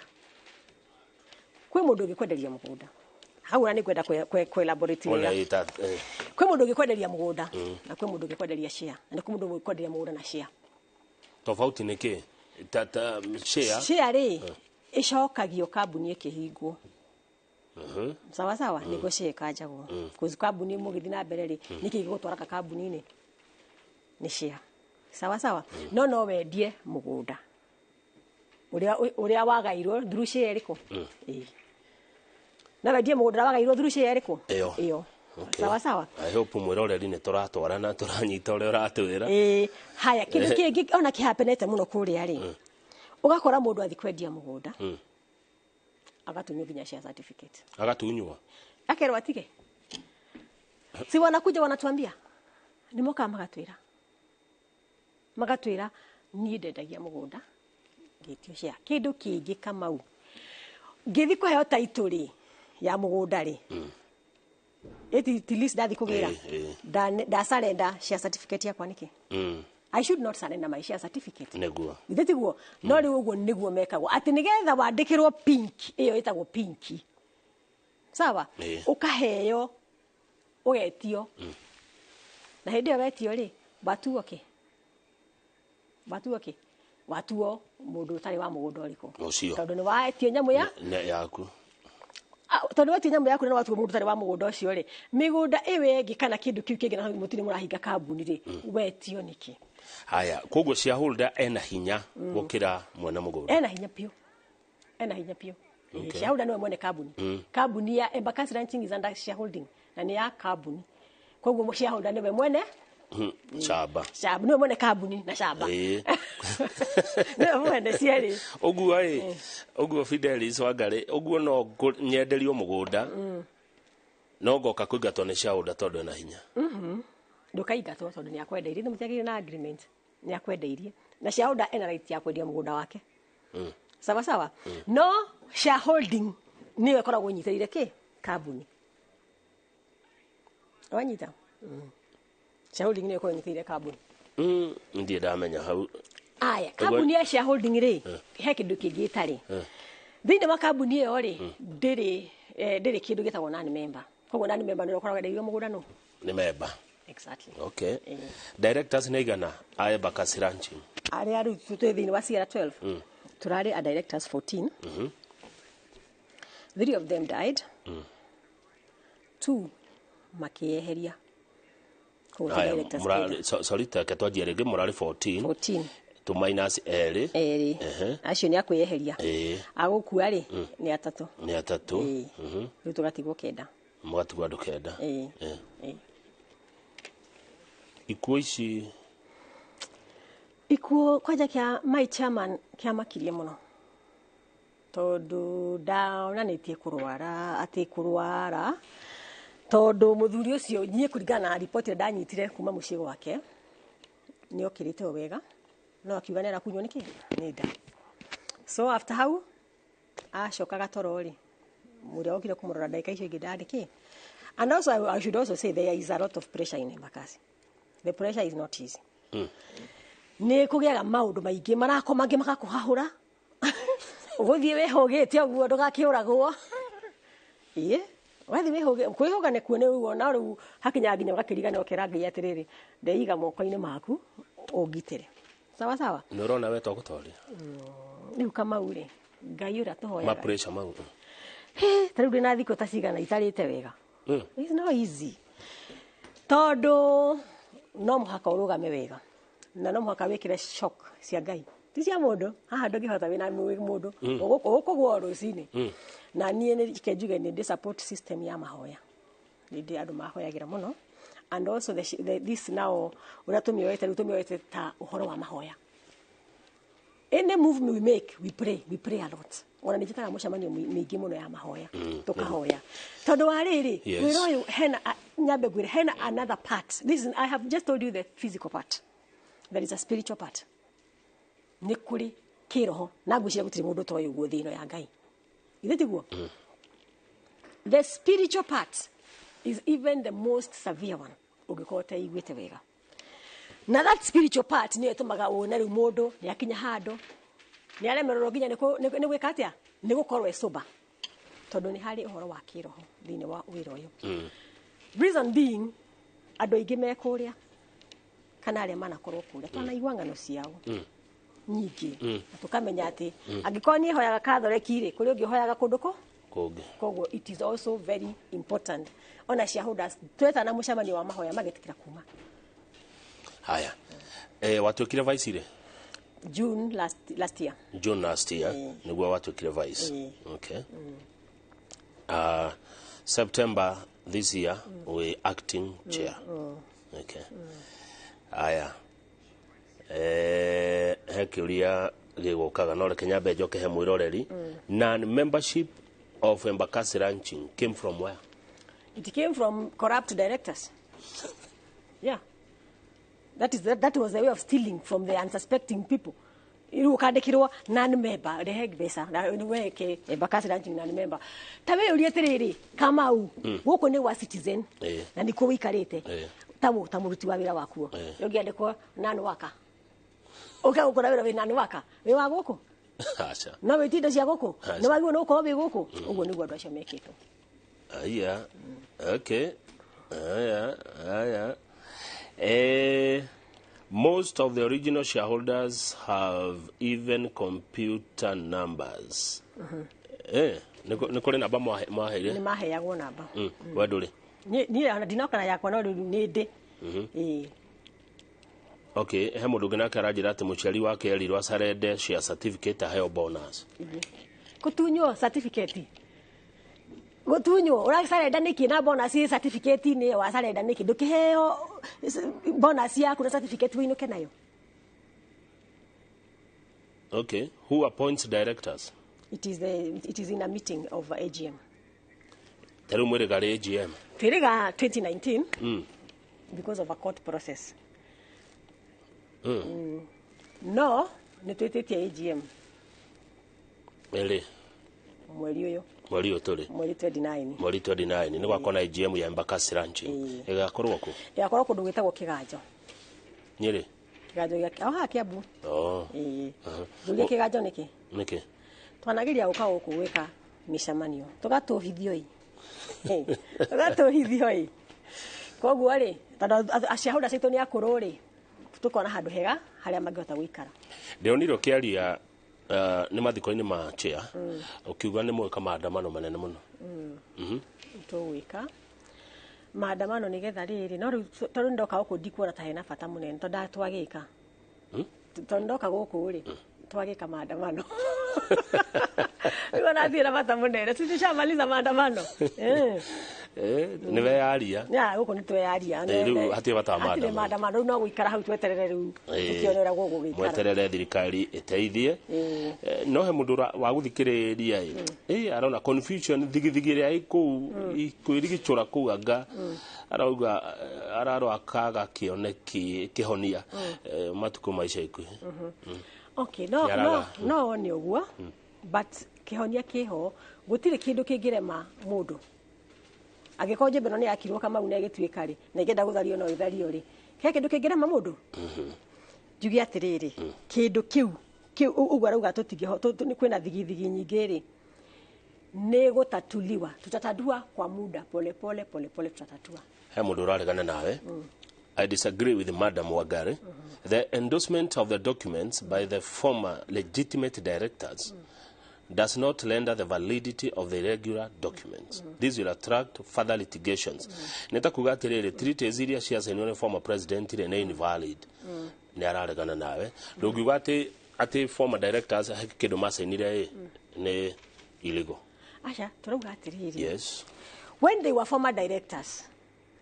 kwĩ mũndũ ũngĩkwenderia mũgũnda hau na nĩ ngwenda kwe elaborate Ona wega. ĩta Kwĩ mũndũ ũngĩkwenderia mũgũnda na kwĩ mũndũ ũngĩkwenderia share na nĩ kwĩ mũndũ ũngĩkwenderia mũgũnda na share. Tofauti nĩ kĩ ta share? Share rĩ, ĩcokagio kambuni ĩkĩhingwo. Sawa sawa, nĩguo share ĩkanjagwo. Cause kambuni mũgĩthiĩ na mbere rĩ, nĩkĩ gĩgũtwara kambuni-inĩ nĩ share. Sawa sawa, no wendie mũgũnda ũrĩa wagairwo through share ĩrĩkũ. Ĩĩ, no wendie mũgũnda ũrĩa wagairwo through share ĩrĩkũ. Ĩyo. Ĩyo. Okay. Sawa sawa. I hope mwĩroreri nĩ tũratwarana, tũranyita ũrĩa ũratwĩra. Ĩĩ, haya, kĩndũ kĩngĩ ona kĩhapenete mũno kũrĩa rĩ, ũgakora mũndũ athi kwendia mũgũnda, agatunywo nginya share certificate. Agatunywo? Akerwo atige. Si wanakuja wanatuambia, nĩ mokaga magatwĩra niĩ ndendagia mũgũnda ngĩtio share. Kĩndũ kĩngĩ, Kamau, ngĩthi kũheo title rĩ ya mũgũnda rĩ, ĩti ti lease ndathi kũgĩra. Ĩĩ. Nda surrender share certificate yakwa nĩkĩ? I should not surrender my share certificate. Nĩguo. Githĩ tiguo? No rĩu ũguo nĩguo mekagwo, atĩ nĩgetha wandĩkĩrwo pink ĩyo ĩtagwo pinki, sawa? Ũkaheo, ũgetio, na hĩndĩ ĩyo wetio rĩ, watuo kĩ, watuo kĩ, watuo mũndũ ũtarĩ wa mũgũnda ũrĩkũ. Ũcio. Tondũ nĩ wetio nyamũ ya Yaku. Ah, tondũ wetio nyamũ yaku na watuo mũndũ ũtarĩ wa mũgũnda ũcio rĩ, mĩgũnda ĩyo ĩngĩ kana kĩndũ kĩu kĩngĩ na mũtirĩ mũrahinga kambuni rĩ, wetio nĩkĩ? Haya, koguo shareholder ena hinya gũkĩra mwene mũgũnda? Ena hinya biũ, ena hinya biũ. Okay. Shareholder niwe mwene kambuni. Kambuni ya Embakasi Ranching is under shareholding na nĩ ya kambuni, koguo shareholder niwe mwene. Shamba. Shamba, niwe mwene kambuni na shamba. Niwe mwene cierĩ. Ũguo ĩ, ũguo Fidelis Wangari, ũguo no nyenderio mũgũnda, no ngoka kũingatwo nĩ shareholder tondũ ena hinya? Ndũkaingatwo tondũ nĩ akwendeirie, nĩ mũtiagĩire na agreement, nĩ akwendeirie na shareholder ena right ya kwendia mũgũnda wake. Sawa sawa, no shareholding nĩyo ĩkoragwo ĩnyitĩrĩire kĩ kambuni, wanyita? Shareholding nĩyo ĩkoragwo ĩnyitĩrĩire kambuni. Ndirĩ ndamenya hau. Aya, kambuni ya shareholding rĩ, he kĩndũ kĩngĩ ĩtarĩ thĩinĩ wa kambuni ĩyo rĩ, ndĩrĩ ndĩrĩ kĩndũ gĩtagwo non member. Koguo non member nĩ ũkoragwo wenderio mũgũnda no Nĩ member. Exactly. Okay, directors nĩ igana a Embakasi Ranching? Arĩa rĩu twĩ thĩinĩ wa CR 12, tũrarĩ a directors 14. Three of them died, two makĩeheria. Koguo twĩ Haya, directors mũrarĩ, sorry, take twanjie rĩngĩ, mũrarĩ 14? 14. Tu minus erĩ. Erĩ. Acio nĩ akwĩyeheria. Agũkua rĩ, nĩ atatũ. Nĩ atatũ. Ĩĩ. Rĩu tũgatigwo kenda. Mũgatigwo andũ kenda. Ĩĩ. Ĩĩ. Ikuũ ici? Ikuũ kwanja kĩa my chairman kĩamakirie mũno tondũ ndaonanĩtie kũrwara, atĩ kũrwara, tondũ mũthuri ũcio niĩ kũringana na riboti ĩrĩa ndanyitire kuma mũciĩ gwake nĩ okĩrĩte o wega, no akiuga nĩ arakunywo nĩkĩ nĩ nda. So after hau acokaga toro rĩ, mũrĩa wokire kũmũrora ndagĩka icio ingĩ ndarĩ kĩ. And also I should also say there is a lot of pressure in Embakasi. The pressure is not easy. Nĩ kũgĩaga maũndũ maingĩ marako mangĩ magakũhahũra, ũgũthiĩ wĩhũgĩte ũguo ndũgakĩũragwo. Ĩĩ, wathiĩ wĩhũgĩ, kwĩhũga nĩkuo nĩ ũguo, no rĩu hakinya nginya ũgakĩriganĩrwo, ũkera Ngai atĩrĩrĩ, ndeiga moko-inĩ maku ũngitĩre. Sawa sawa. Nĩ ũrona we togũtoria? Rĩu Kamau rĩ, Ngai ũrĩa Ma tũhoyaga. pressure mau. Hĩ, ta rĩu ndĩna thikũ ta cigana itarĩte wega. It's not easy tondũ no mũhaka ũrũgame wega na no mũhaka wĩkĩre shock cia Ngai, ti cia mũndũ. Haha ndũngĩhota wĩna mũndũ, ũgũkũgũa o rũcinĩ. Na niĩ nĩ reke njuge nĩ ndĩ support system ya mahoya, nĩ ndĩ andũ mahoyagĩra mũno. And also this now ũrĩa tũmĩoete rĩu, tũmĩoete ta ũhoro wa mahoya. Any move we make, we pray, we pray a lot. Ona nĩ njĩtaga mũcemanio mĩingĩ mũno ya mahoya, tũkahoya tondũ wa rĩrĩ, wĩra ũyũ hena nyambe ngwĩre hena another part. This is, I have just told you the physical part. There is a spiritual part. Nĩ kũrĩ kĩroho, na ngwĩciria gũtirĩ mũndũ ũtoĩ ũguo thĩ ĩno ya Ngai, ithe tiguo? The spiritual part is even the most severe one, ũngĩkorwo ũteiguĩte wega. Na that spiritual part nĩyo ĩtũmaga wone rĩu mũndũ nĩ akinya handũ nĩ aremererwo nginya nĩ gwĩka atĩa, nĩ gũkorwo e sober, tondũ nĩ harĩ ũhoro wa kĩroho thĩinĩ wa wĩra ũyũ. Reason being, andũ aingĩ me kũrĩa kana arĩa manakorwo kũrĩa, twanaigua ng'ano ciao nyingĩ, na tũkamenya atĩ angĩkorwo niĩ hoyaga Catholic rĩ, kũrĩ ũngĩ ũhoyaga kũndũ kũ kũngĩ. Koguo it is also very important ona shareholders twetana mũcemanio wa mahoya magetĩkĩra kuma. Haya, watuĩkire vice rĩ? June last year. June last year nĩguo watuĩkire vice. Okay. September this year we acting chair. Okay. Haya, he kĩũria gĩgũkaga, no reke nyambe njoke he mwĩroreri. Non membership of Embakasi Ranching came from where? It came from corrupt directors. Yeah. That was the way of stealing from the unsuspecting people. Rĩu ũkandĩkĩrwo non member, rehe mbeca na weke Embakasi Ranching non member. Ta we ũrie atĩrĩrĩ, Kamau, gũkũ nĩ gwa Citizen na nĩkuo wĩikarĩte, ta mũruti wa wĩra wakuo, ũngĩandĩkwo non worker, ũke gũkũ na wĩra wĩ non worker, wĩ wa gũkũ? Aca. No wĩtie indo cia gũkũ? Aca. Nĩ wagĩrĩirwo nĩ gũkorwo wĩ gũkũ? Ũguo nĩguo andũ acio mekĩtwo. Aya. Okay. Aya, aya. Most of the original shareholders have even computer numbers. Nĩ kũrĩ namba mwaheire? Nĩ maheagwo namba. We ndũrĩ? Niĩ ona ndinoka na yakwa, no rĩu nĩ ndĩ. Ĩĩ. Okay, he mũndũ ũngĩ nake aranjĩra atĩ mũciari wake erirwo acarende share certificate aheo bonus. Gũtunywo certificate, gũtunywo ũracarenda nĩkĩ na bonus ĩ certificate-inĩ ĩyo? Wacarenda nĩkĩ? Ndũkĩheo bonus yaku na certificate wĩinũke nayo. Okay, who appoints directors? It is in a meeting of AGM. Ta rĩu mwĩrĩga rĩ AGM? Twĩrĩga 2019 because of a court process. No nĩ twĩtĩtie AGM. Ĩrĩ? Mweri ũyũ. Mweri ũyũ tũrĩ. Mweri 29. Mweri 29 nĩ gwakorwo na AGM ya Embakasi Ranching. Ĩgakorwo kũ? Ĩgakorwo kũndũ gwĩtagwo Kĩganjo. Nyĩrĩ? Kĩganjo gĩa o haha Kiambu. Oh. Ĩĩ. Njũrie Kĩganjo nĩkĩ? Nĩkĩ? Twanageria gũka gũkũ gwĩka mĩcemanio, tũgatũhithio ĩ, tũgatũhithio ĩ. Koguo rĩ, tondũ shareholders aitũ nĩ akũrũ rĩ, tũkona handũ hega harĩa mangĩhota gũikara. Ndĩronire ũkĩaria nĩ mathiko-inĩ ma chair, ũkiuga nĩ mwĩka maandamano manene mũno. Tũgwĩka maandamano nĩgetha rĩrĩ, no rĩu tondũ ndoka gũkũ ndikuona ta hena bata mũnene, tondũ twagĩka, tondũ ndoka gũkũ rĩ, twagĩka maandamano, rĩu ona thiĩ na bata mũnene, sisi tushamaliza maandamano. Nĩ weyaria. Ya, gũkũ nĩ tweyaria. Rĩu hatirĩ bata wa Hatirĩ maandamano. maandamano, rĩu no gũikara hau tweterere, rĩu tũkĩone ũrĩa gũgũgĩikara. Mweterere thirikari ĩteithie. No he mũndũ wa gũthikĩrĩria ĩ arona confusion, thigithigi ĩrĩa ĩ kũu kwĩrigicũra kũu, anga arauga ararora kaga kĩoneki kĩhonia matukũ ma ica ikuhĩ. Okay, no. Nĩaraga. No, no nĩ ũguo, but kĩhonia kĩho, gũtirĩ kĩndũ kĩngĩrema mũndũ. Angĩkorwo njembe ĩno nĩ yakirwo, Kamau, na ĩgĩtuĩka rĩ, na ĩngĩenda gũthario no ĩthario rĩ, he kĩndũ kĩngĩrema mũndũ? Njuge atĩrĩrĩ, kĩndũ kĩu ũguo arauga tũtingĩho kwĩna thigithigi nyingĩ rĩ, nĩ gũtatuliwa, tutatatua kwa muda, pole pole pole pole tutatatua. He mũndũ ũraregana nawe. I disagree with Madam Wangari. The endorsement of the documents by the former legitimate directors does not render the validity of the irregular documents. This will attract further litigations. Nĩ ta kuga atĩrĩrĩ, treaties iria ciacainwo nĩ former president rĩ, nĩ invalid. Nĩ araregana nawe. Ndũngiuga atĩ former directors he kĩndũ macainire ĩ nĩ illegal. Aca, tũrauga atĩrĩrĩ, when they were former directors,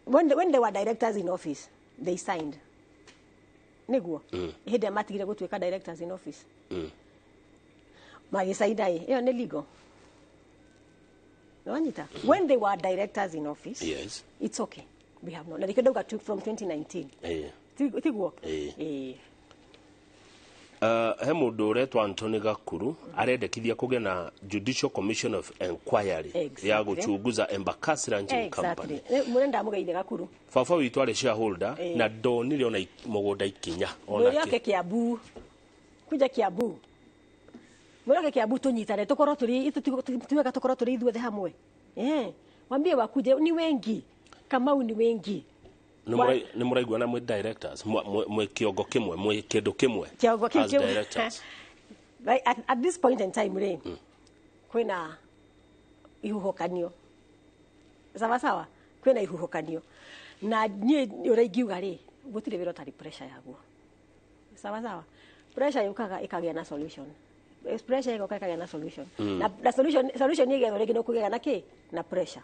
when they were directors in office, they signed, nĩguo hĩndĩ ĩrĩa matigire gũtuĩka directors in office. Magĩcaina ĩ, ĩyo nĩ legal. Nĩwanyita? When they were directors in office, Yes. it's okay. We have not. Na nĩkĩo ndauga from 2019. Tiguo? Eh. He mũndũ ũretwo Anthony Gakuru arendekithia kũgĩa na Judicial Commission of Inquiry ya gũchunguza Embakasi Ranching Company. Mũrenda mũgeithe Gakuru. Baba witũ arĩ shareholder na ndonire ona mũgũnda ikinya ona Mwĩre oke Kiambu. Kuja Kiambu. Mwĩre oke Kiambu tũnyitane tũkorwo tũrĩ tuweka tũkorwo tũrĩ ithuothe hamwe. Wambie wakuje ni wengi. Kamau ni wengi. Nĩ mũraiguana mwĩ directors mwĩ kĩongo kĩmwe mwĩ kĩndũ kĩmwe as directors. Right, at this point in time rĩ, kwĩna ihuhũkanio. Sawa sawa, kwĩna ihuhũkanio. Na niĩ ũrĩa ingiuga rĩ, gũtirĩ wĩra ũtarĩ pressure yaguo. Sawa sawa. Pressure yũkaga ĩkagĩa na solution. Pressure ĩgoka ĩkagĩa na solution. Na solution ĩgethwo rĩngĩ nĩ ũkũgĩa na kĩ? Na pressure.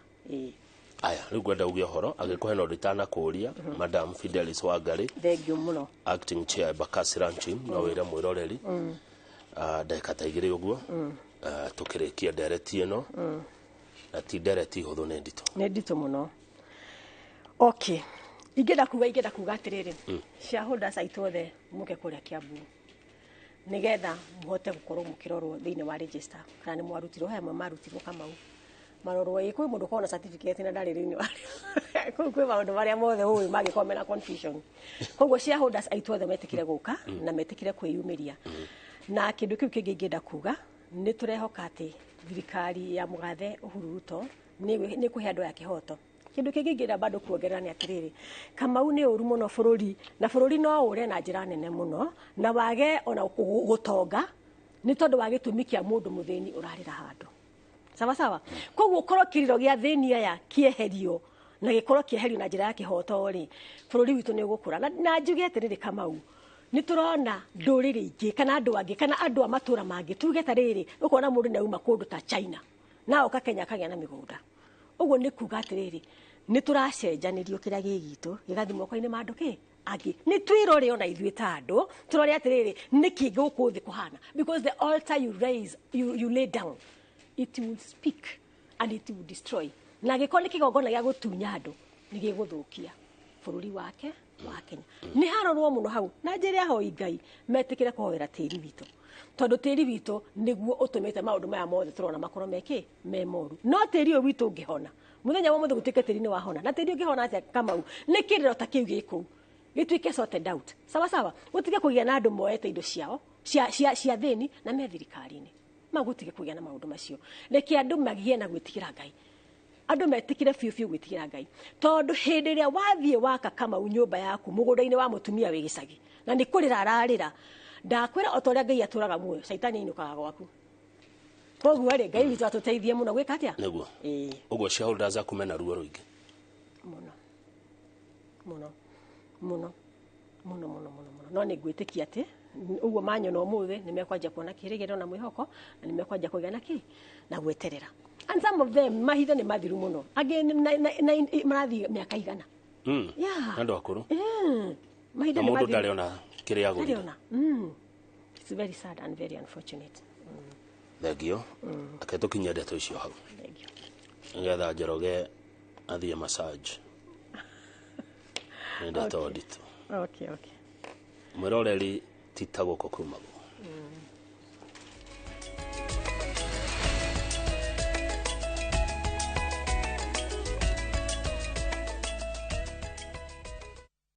Aya, rĩu ngwenda uge ũhoro angĩkorwo hena ũndũ itanakũũria, Madam Fidelis Wangari, Thank you mũno. Acting Chair Embakasi Ranching, no wĩre mwĩroreri ndagĩka ta igĩrĩ ũguo tũkĩrĩkia ndereti ĩno, na ti ndereti hũthũ, nĩ nditũ. Nĩ nditũ mũno. Okay. Ingĩenda kuga atĩrĩrĩ, shareholders aitũ othe mũke kũrĩa Kiambu nĩgetha mũhote gũkorwo mũkĩrorwo thĩinĩ wa register kana nĩ mwarutirwo, he amwe marutirwo Kamau marorwo ĩ kwĩ mũndũ ũkoragwo na certificate na ndarĩ thĩinĩ wa kũu kwĩ maũndũ marĩa mothe ũĩ mangĩkorwo mena confusion. Koguo shareholders aitũ othe metĩkire gũka na metĩkire kwĩyumĩria. Na kĩndũ kĩu kĩngĩ ingĩenda kuga nĩ tũrehoka atĩ thirikari ya mũgathe Uhuru Ruto nĩ kũhe andũ aya kĩhoto. Kĩndũ kĩngĩ ingĩenda bado kuongerera nĩ atĩrĩrĩ, Kamau nĩ ũru mũno bũrũri, na bũrũri no ũre na njĩra nene mũno na wage ona gũtonga nĩ tondũ wa gĩtũmi kĩa mũndũ mũthĩni ũrarĩra handũ. Sawa sawa. Koguo korwo kĩrĩro gĩa thĩni aya kĩeherio na gĩkorwo kĩeherio na njĩra ya kĩhoto rĩ, bũrũri witũ nĩ ũgũkũra. Na njuge atĩrĩrĩ Kamau, nĩ tũrona ndũrĩrĩ ingĩ kana andũ angĩ kana andũ a matũra mangĩ, tuge ta rĩrĩ, ũkona mũndũ nĩ auma kũndũ ta China na oka Kenya akagĩa na mĩgũnda. Ũguo nĩ kuga atĩrĩrĩ, nĩ tũracenjanĩrio kĩrĩa gĩ gitũ gĩgathiĩ moko-inĩ ma andũ kĩ angĩ. Nĩ twĩrore ona ithuĩ ta andũ, tũrore atĩrĩrĩ, nĩkĩ gũkũ thĩ kũhana, because the altar you raise, you lay down, it will speak and it will destroy. Na gĩkorwo nĩ kĩgongona gĩa gũtunya andũ, nĩ gĩgũthũkia bũrũri wake wa Kenya. Nĩ harorwo mũno hau na njĩra ahoi Ngai metĩkĩre kũhoera tĩri witũ, tondũ tĩri witũ nĩguo ũtũmĩte maũndũ maya mothe tũrona makorwo mekĩ me moru. No tĩri ũyũ witũ ũngĩhona mũthenya wa mũthĩ gũtuĩke tĩri nĩ wahona, na tĩri ũngĩhona atĩa Kamau, nĩ kĩrĩro ta kĩu gĩkũu gĩtuĩke sorted out. Sawa sawa, gũtige kũgĩa na andũ moete indo ciao cia thĩni na me thirikari-inĩ. Magũtige kũgĩa na maũndũ macio. Reke andũ magĩe na gwĩtigĩra Ngai. Andũ metĩkĩre biũ biũ gwĩtigĩra Ngai, tondũ hĩndĩ ĩrĩa wathiĩ waka Kamau nyũmba yaku mũgũnda-inĩ wa mũtumia wĩ gĩcagi na nĩ kũrĩra ararĩra, ndakwĩra o ta ũrĩa Ngai atũraga muoyo, caitani ainũkaga gwaku. Koguo rĩ, Ngai witũ atũteithie mũno gwĩka atĩa? Nĩguo. Ũguo shareholders aku mena ruo rũingĩ mũno mũno mũno mũno mũno mũno mũno. No nĩ ngwĩtĩkia atĩ ũguo manyona ũmũthĩ nĩ mekwanjia kuona kĩrĩgĩrĩro na mwĩhoko, na nĩ mekwanjia kũgĩa na kĩ na gweterera. And some of them mahinda nĩ mathiru mũno, angĩ marathiĩ mĩaka 100. Andũ akũrũ. Mahinda nĩ mathiru. Mũndũ ndarĩ ona kĩrĩa agũrire. It's very sad and very unfortunate. Thengio. Ake tũkinyie ndeto icio hau. Thengio. Nĩgetha Njoroge athiĩ massage. Nĩ ndeto nditũ. Okay, okay. Mwĩroreri ti ta gũkũ kumagwo.